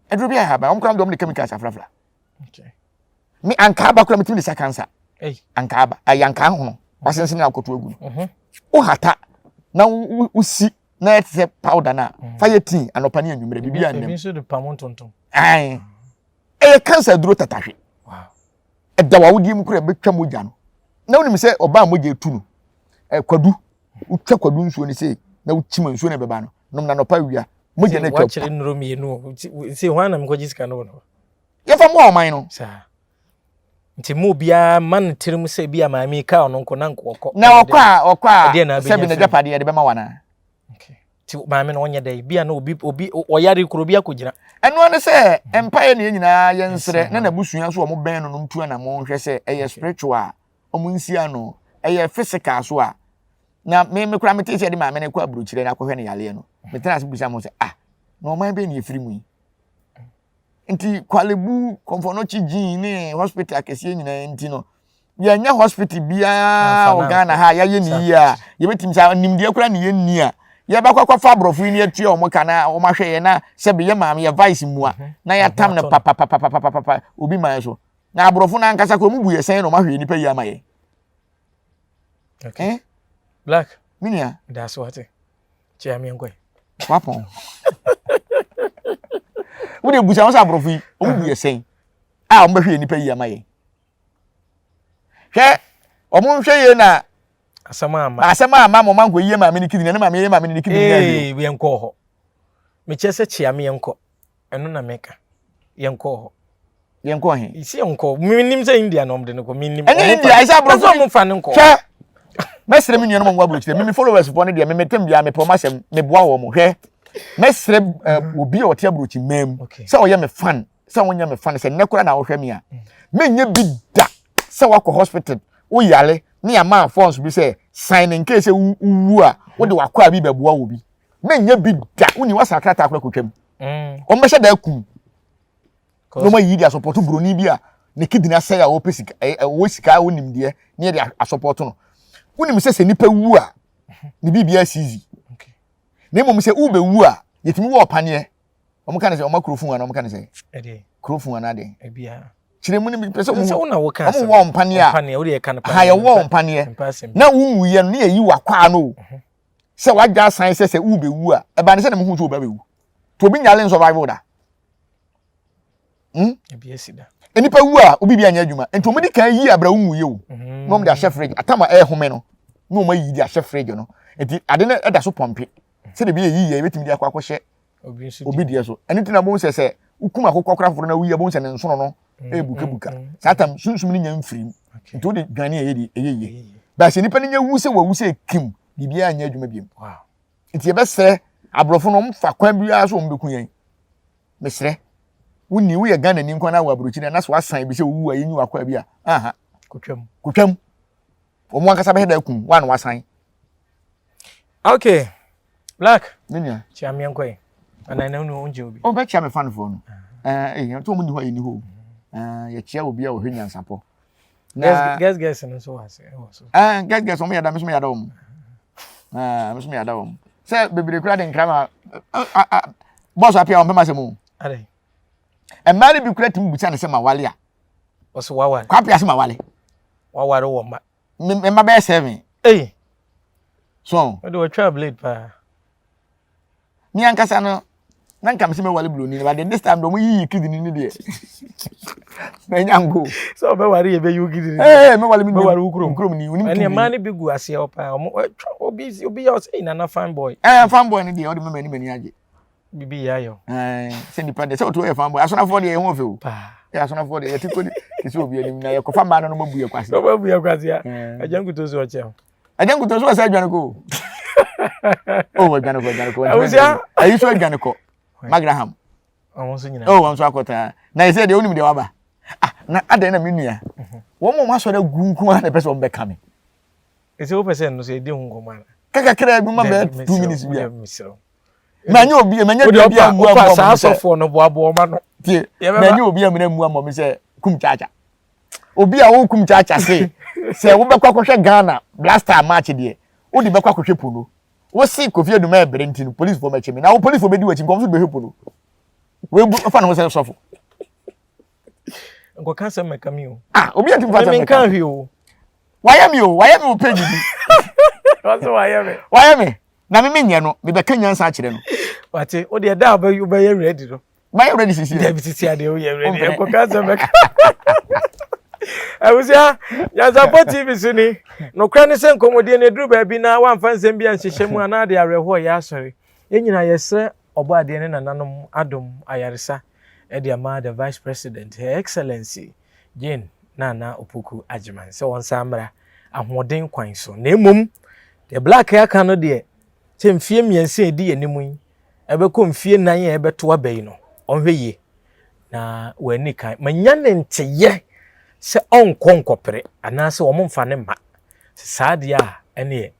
aduro bi ahaban wɔn kora de wɔn de chemicals afrafra me ankaa ba kora metumi de sa cancer ankaa ba ɛyɛ ankaa hono wasensene akɔto agu no mhm. wohata na wosi na ɛte sɛ powder no a mm. fa yɛ tii anɔpa ne anwummerɛ biribi a nnam ɛyɛ cancer aduro tatahwe ɛda w'awodeɛ mu kora ɛbɛtwa mogya no na wonim sɛ ɔbaa mogya etu no kwadu wotwa kwadu nsuo no sei na wokyima nsuo no ɛbɛba no nom na nɔpa wia mogya no atwa wakyerɛ nnuro mmienu nti hwan na mekɔgye sika no wɔ no yɛfa mmoa ɔman no saa nti mu obiara ma no tirim sɛ bi a maame ka ɔno nko na nko ɔkɔ na ɔkɔ a ɔkɔ a sɛbi n'agyapadeɛ yɛde bɛma wana nti maame no ɔnyɛ dɛ bi a na obi obi ɔyare kuro obi akɔgyina ɛno ne sɛ mpaeɛ ne yɛn nyinaa yɛnsrɛ na n'abusua nso wɔn bɛn no no ntu anamɔ nhwɛ sɛ ɛyɛ spiritual a wɔn nsi ano ɛyɛ physical so a na me me kora mete sɛ de maame no kɔ aburokyerɛ na akɔhwɛ ne yareɛ no metena ase bisa mo sɛ ah na ɔman bɛn ne yɛfiri mu yi nti kwalebu kɔmfɔnɔkye gyin ne hospital akɛseɛ nyinaa nti no yɛnyɛ hospital biara wɔ ghana ha yɛayɛ ne yie a yɛbɛtumi sɛ nimdeɛ koraa ne yɛnni a yɛbɛkɔ akɔfa aborɔfo yi ne yɛtua wɔn ka na wɔn ahwɛ yɛn na sɛbi yɛ maame yɛ vice mua mhm. na yɛatam no papapapapapa obi man so na aborɔfo no ankasa kɔ wɔn bu yɛ sɛn na wɔn ahwɛ nipa yi ama yɛn. Okay. Eh? Black. Me nua. Da so ate. Kyea me nkɔ. Wapɔn. Wo de busa wɔn sɛ aborɔfo yi wɔn bu yɛ sɛn a wɔn bɛhwɛ yɛ nipa yi ama yɛn. Hwɛ wɔn nhwɛ yie na. Asɛm ama. Asɛm ama mo ma nkɔ yie maame ne kidney ne maame yɛ maame ne kidney. Ee yɛn kɔ hɔ. Mekyɛ sɛ kyea me yɛn kɔ. Ɛno na meka. Yɛn kɔ hɔ. Yɛn kɔ he. Si yɛn kɔ. Menim sɛ India na wɔn de no kɔ. Menim. Ɛnyɛ India ɛsɛ aborɔfo. Ɛsɛ wɔn fa no nkɔ. Hwɛ mɛsrɛ me nuanom wɔn aburokyerɛ me me followers foɔ no deɛ me metem biara mepɛ wɔn asɛm meboa wɔn hwɛ mɛsrɛ eh, obi a ɔte aburokyi mmaa mu sɛ ɔyɛ me fan sɛ wonyɛ me fan sɛ nnɛ koraa na wohwɛ me a menyɛ bi da sɛ wakɔ hospital woyare ne ama forms bi sɛ sign in case sɛ wowu a wode wakɔ a bi bɛboa wɔ bi menyɛ bi da woni wasa krataa koraa kɔtwam mm. wɔn bɛhyɛ da akum na wɔn ayi de asɔpɔto buroni bi a ne kidney asɛe a wɔpɛ sika ɛ ɔwɔ sika a wɔnim deɛ ne yɛde asɔpɔto no wonim sɛ sɛ nipa wu a ne biribi asizi na mmom sɛ wobɛwu a yɛtumi wɔ ɔpaneɛ wɔn ka ne sɛ wɔn akuro fun ana wɔn ka ne sɛ kuro fun ana deɛ kyerɛ mu ne pɛ sɛ wɔn wɔn wɔ mpaneɛ a ha yɛwɔ mpaneɛ na wonwu yɛ no ne yɛyi wakwaa no o mhm. sɛ wagya asan sɛ sɛ wobɛwu a ɛba ne sɛ na mehu sɛ wobɛbɛwu to obi nyale nsurvival da hmm? Nnipa wu a obi bi anyɛ adwuma nti wɔn di kan yi abira wɔn yie o mhm. na wɔn de ahyɛ fridge atam a ɛrehome no na wɔn ayi de ahyɛ fridge no nti ade no ɛda so pɔmpe sɛdeɛ bi yɛ yi yɛ ebetumi de akɔ akɔhyɛ obi deɛ so ɛno ti na wɔn sɛ sɛ wokum akokɔ kora foforɔ na wuyi abɔn sɛ ne nsono no mm, ebukabuka mm, mm. saa tam sunsun no nya mfiri mu nti o de dwane ɛyɛ de ɛyɛ yie baasi nipa no nya wu sɛ wawu sɛ kim biribiara nyɛ adwuma biem nti yɛbɛsrɛ aborɔfo no wɔn fa kwan biara so wɔn bɛku yɛn. Mesrɛ. Wonni woyɛ Ghana ni nko na wɔ aburokyiri na so wasan bi sɛ wowu a yɛnyi wakɔ bi a aha. Kotwam. Kotwam. Wɔn ankasa bɛhɛ da akum wa na wasan. Okay. Black. Me nua. Kyia me nkɔ yi. Ana na no ongye obi. O bɛ kyia me fan fo no. Eh, eh, to mo ni hɔ yɛ ni hɔ. Eh, yɛ kyia obi a ɔhwɛ nyansapɔ. Na guess guess no so wase ɛwɔ so. Eh, guess guess wɔn yɛ da me so me yɛ da wɔn. Eh, me so me yɛ da wɔn. Sɛ bebree kura de nkra ma bɔs apia wɔn pɛ ma sɛ mu. Adɛ. Mmaa no bi kura tumi busa ne sɛ ma wale a. Ɔsɛ waware. Kwapia sɛ ma wale. Waware wɔ ma. Me mma bɛyɛ seven. Ei. So. Ɔde wɔtwa blade paa. Me ankasa no na nka mese mɛwale buroni no but this time deɛ ɔmo yiyi kidney no deɛ mɛnya nko. Sɛ ɔbɛware yɛ bɛyi wo kidney. Ee mɛwale me mɛware wo kurom kurom ni onim kidney. Ɛnna mmaa no bi gu aseɛ hɔ paa ɔmo ɛtwa obi obi yɛ ɔsɛ nana fine boy. Ɛɛ fine boy no deɛ ɔde mɛma ani agye. Bibi yɛ ayɔ. Ɛɛ sɛ nipa deɛ sɛ ɔto yɛ fine boy asonafoɔ deɛ ɛho ɔfɛ o. Paa. Yɛ asonafoɔ deɛ yɛte kɔ te sɛ obi anim na yɛkɔfa mmaa no no mabu yɛ kwase. Ɔmo abu yɛ kwase a. Agya nkuto so ɔkyɛ ho. Agya nkuto so ɔsɛ adwane kɔ o. Oh adwane kɔ adwane kɔ. Awusia. Ayi so adwane kɔ. Magraham. Ɔmo nso nyinaa. Oh wɔn nso akɔtaa. Na yɛ sɛ deɛ onim deɛ waba. Ah na adɛn na me nua. Wɔn mo asɔre agu nko ara na ɛpɛ sɛ wɔn bɛka me. Ɛsɛ wopɛ sɛ ɛno so yɛdi ho nkɔmmɔ ana? Kakakra bi ma bɛyɛ 2 minutes bi a. Manyɛ obi manyɛ obi a mu amɔ saa asɔfoɔ no boaboa ɔma no. Tie manyɛ obi a mu amɔ mi sɛ kum kyaakya. Obi a wo kum kyaakya se sɛ wobɛkɔ akɔhwɛ Ghana Blaster match deɛ wode bɛkɔ akɔhwɛ pono. Wo se Kofi Aduma ɛbere nti no police foɔ mɛkye me na wo police foɔ bɛdi w'akyi nkɔm so bɛhwɛ pono. Webu fa ne ho sɛ sɔfo. Nkɔka sɛ mɛka mi o. Ah obi a ntumi fa sɛ mɛka. Menka hwee o. Wayɛ mi o wayɛ mi o page bi. Ɔsɛ wayɛ mi. Wayɛ mi na mi mi nyɛ no mi bɛka nyansa akyerɛ no. Wate o deɛ da a wobɛyɛ ready no. Mayɛ ready sisi. Dabi sisi adeɛ woyɛ ready ɛkɔka sɛ mɛka. Abusua Nyansapɔ TV so ni nokorɛ ne sɛ nkɔmmɔdie no ɛduru baabi na wamfa nsɛm bi anhyehyɛ mu anaa de awerɛhoɔ yɛ asɔre. Yɛn nyinaa yɛsrɛ Ɔbɔadeɛ ne nananom adom ayaresa de ama the Vice President, Her Excellency Jane Nana Opoku Agyemang sɛ ɔnsan mmra ahoɔden kwan so. Na mmom, deɛ Black aka no deɛ, sɛ mfie mmiɛnsa a ɛdi yɛn anim yi, ɛbɛkɔ mfie nnan a ɛbɛto aba yi no, ɔnhwɛ yie na wanni kan. Manya ne nteyɛ sɛ ɔnkɔ nkɔpere anaasɛ wɔn mfa ne mma. Sɛ saa deɛ a, ɛneɛ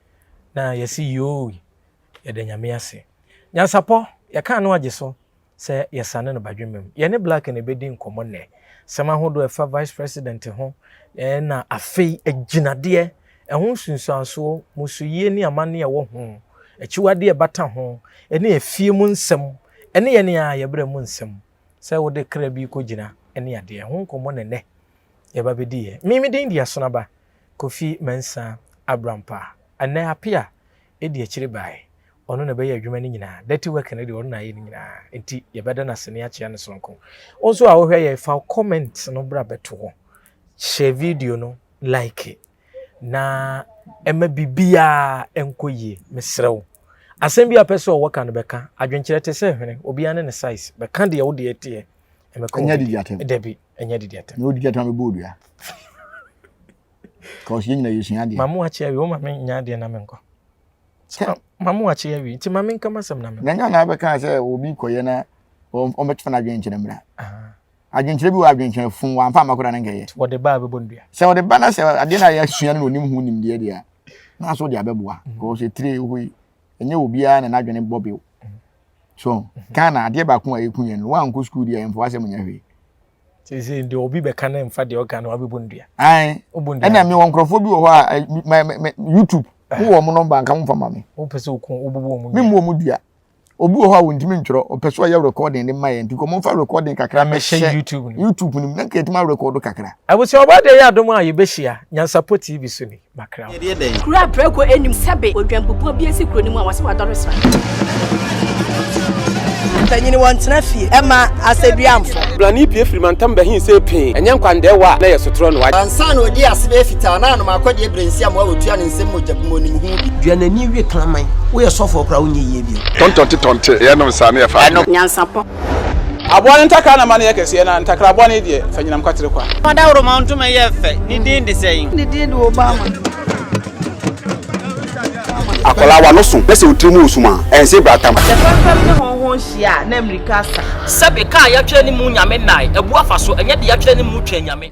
na yɛsi yoo, yɛda Nyame ase. Nyansapɔ, yɛkaa no agye so sɛ yɛsane no badwemma mu. Yɛne Black na ɛbɛdi nkɔmmɔ nnɛ. Nsɛm ahodoɔ a ɛfa Vice President ho na afei agyinadeɛ, ɛho nsunsuansoɔ, mmusuyie ne amanneɛ a ɛwɔ ho, akyiwadeɛ a ɛbata ho, ne afie mu nsɛm, ne yɛn a yɛbrɛ mu nsɛm, sɛ wode kra bi rekɔgyina ne adeɛ. Ɛho nkɔmmɔ na nnɛ yɛba bɛdiiɛ. Me me din de Asonaba Kofi Mensah Abrampah. Ɛnnɛ Apea di akyire baeɛ. Ɔno na ɛbɛyɛ adwuma no nyinaa. Dirty work no deɛ ɔno na ayɛ no nyinaa. Nti yɛbɛda no ase na yɛakyea no sononko. Wo nso a wohwɛ yɛ fa comment no bra bɛto hɔ. Share video no, like na ɛma biribiara nkɔ yie. Mesrɛ wo. Asɛm bi a pɛ sɛ ɔwɔ ka no bɛka. Adwenkyerɛ te sɛ hwene, obiara ne ne size. Bɛka deɛ wo deɛ teɛ. Ɛmɛka Ɛnyɛ didi atɛm. Dabi, ɛnyɛ didi atɛm. Na odidi atɛm abɛbɔ odua. Cause yɛn nyinaa yɛsua adeɛ. Mamu akye awie, wo ma me nya adeɛ na menkɔ. Mamu akye awie, nti ma menka m'asɛm na menkɔ. Na nyɛ na abɛka sɛ obi kɔyɛ na ɔmbɛtwe no adwenkyerɛ mmra. Adwenkyerɛ bi wɔ adwenkyerɛ fun wamfa amma koraa na nkɛyɛ. Wɔde ba a bɛbɔ no dua. Sɛ wɔde ba na sɛ adeɛ na yɛasua no na onim ho nimdeɛ deɛ a, na so de abɛboa. Because etire hɔ yi, ɛnyɛ obiara na n'adwene bɔ bew. So, Ghana adeɛ baako a ɛku yɛn no, woankɔ sukuu deɛ ɛmfa w'asɛm nyɛ hwee. Seesei deɛ obi bɛka no mfa deɛ ɔka no wabɛbɔ no dua. Ae. Ɛna me wɔ nkurɔfoɔ bi wɔ hɔ a YouTube mo wɔ wɔn nɔmba nka mo nfa ma me. Wopɛ sɛ okun wobubu wɔn dua. Me mu wɔn dua. Obi wɔ hɔ a wɔntumi ntwerɛ ɔpɛ sɛ ɔyɛ recording de ma yɛn nti kɔ momfa recording kakra mɛhyɛ YouTube no YouTube no mu na nka yɛtumi arekɔdo kakra. Abusua ɔbaa deɛ ɛyɛ adom a yɛbɛhyia Nyansapɔ TV so ni. Makra wo. Kuro a prako nnim sɛbe odwanbubuo bi asi kuro no mu a wɔse wadɔre sra. Mpanyin wɔntena fie ɛma asɛduamfo. Blani pue firi mantam bɛhee see pee, ɛnyɛ nkwandɛɛwa a na ɛyɛ sotorɔ no. Ansa na ɔdii ase bɛyɛ fitaa na anom akɔdeɛ berɛ nsi amoa wɔtua ne nsam mogya bi mu ɔnim ho bi. Dua n'ani we kraman. Woyɛ sɔfoɔ koraa wonyɛ yie bio. Tɔntɔnte tɔnte yɛnom saa ne yɛfa adwene. Nyansapɔ. Aboa no ntakra na ma no yɛ kɛseɛ, na ntakra bɔne deɛ, fa nyinam kwatere kwa. Ɔdawuroma ntoma yi yɛ fɛ. Ne din de sɛn? Ne din de Obama. Akwadaa w'ano so na sɛ wo tiri mu wɔ sum a, ɛnse bratam. Sɛ fɛmfɛm ne hɔnhɔn hyia a, na mmirika asa. Sɛbe, kaa yɛatwerɛ ne mu Nyame nnae, abu afa so, ɛnyɛ deɛ yɛatwerɛ ne mu Twɛn Nyame.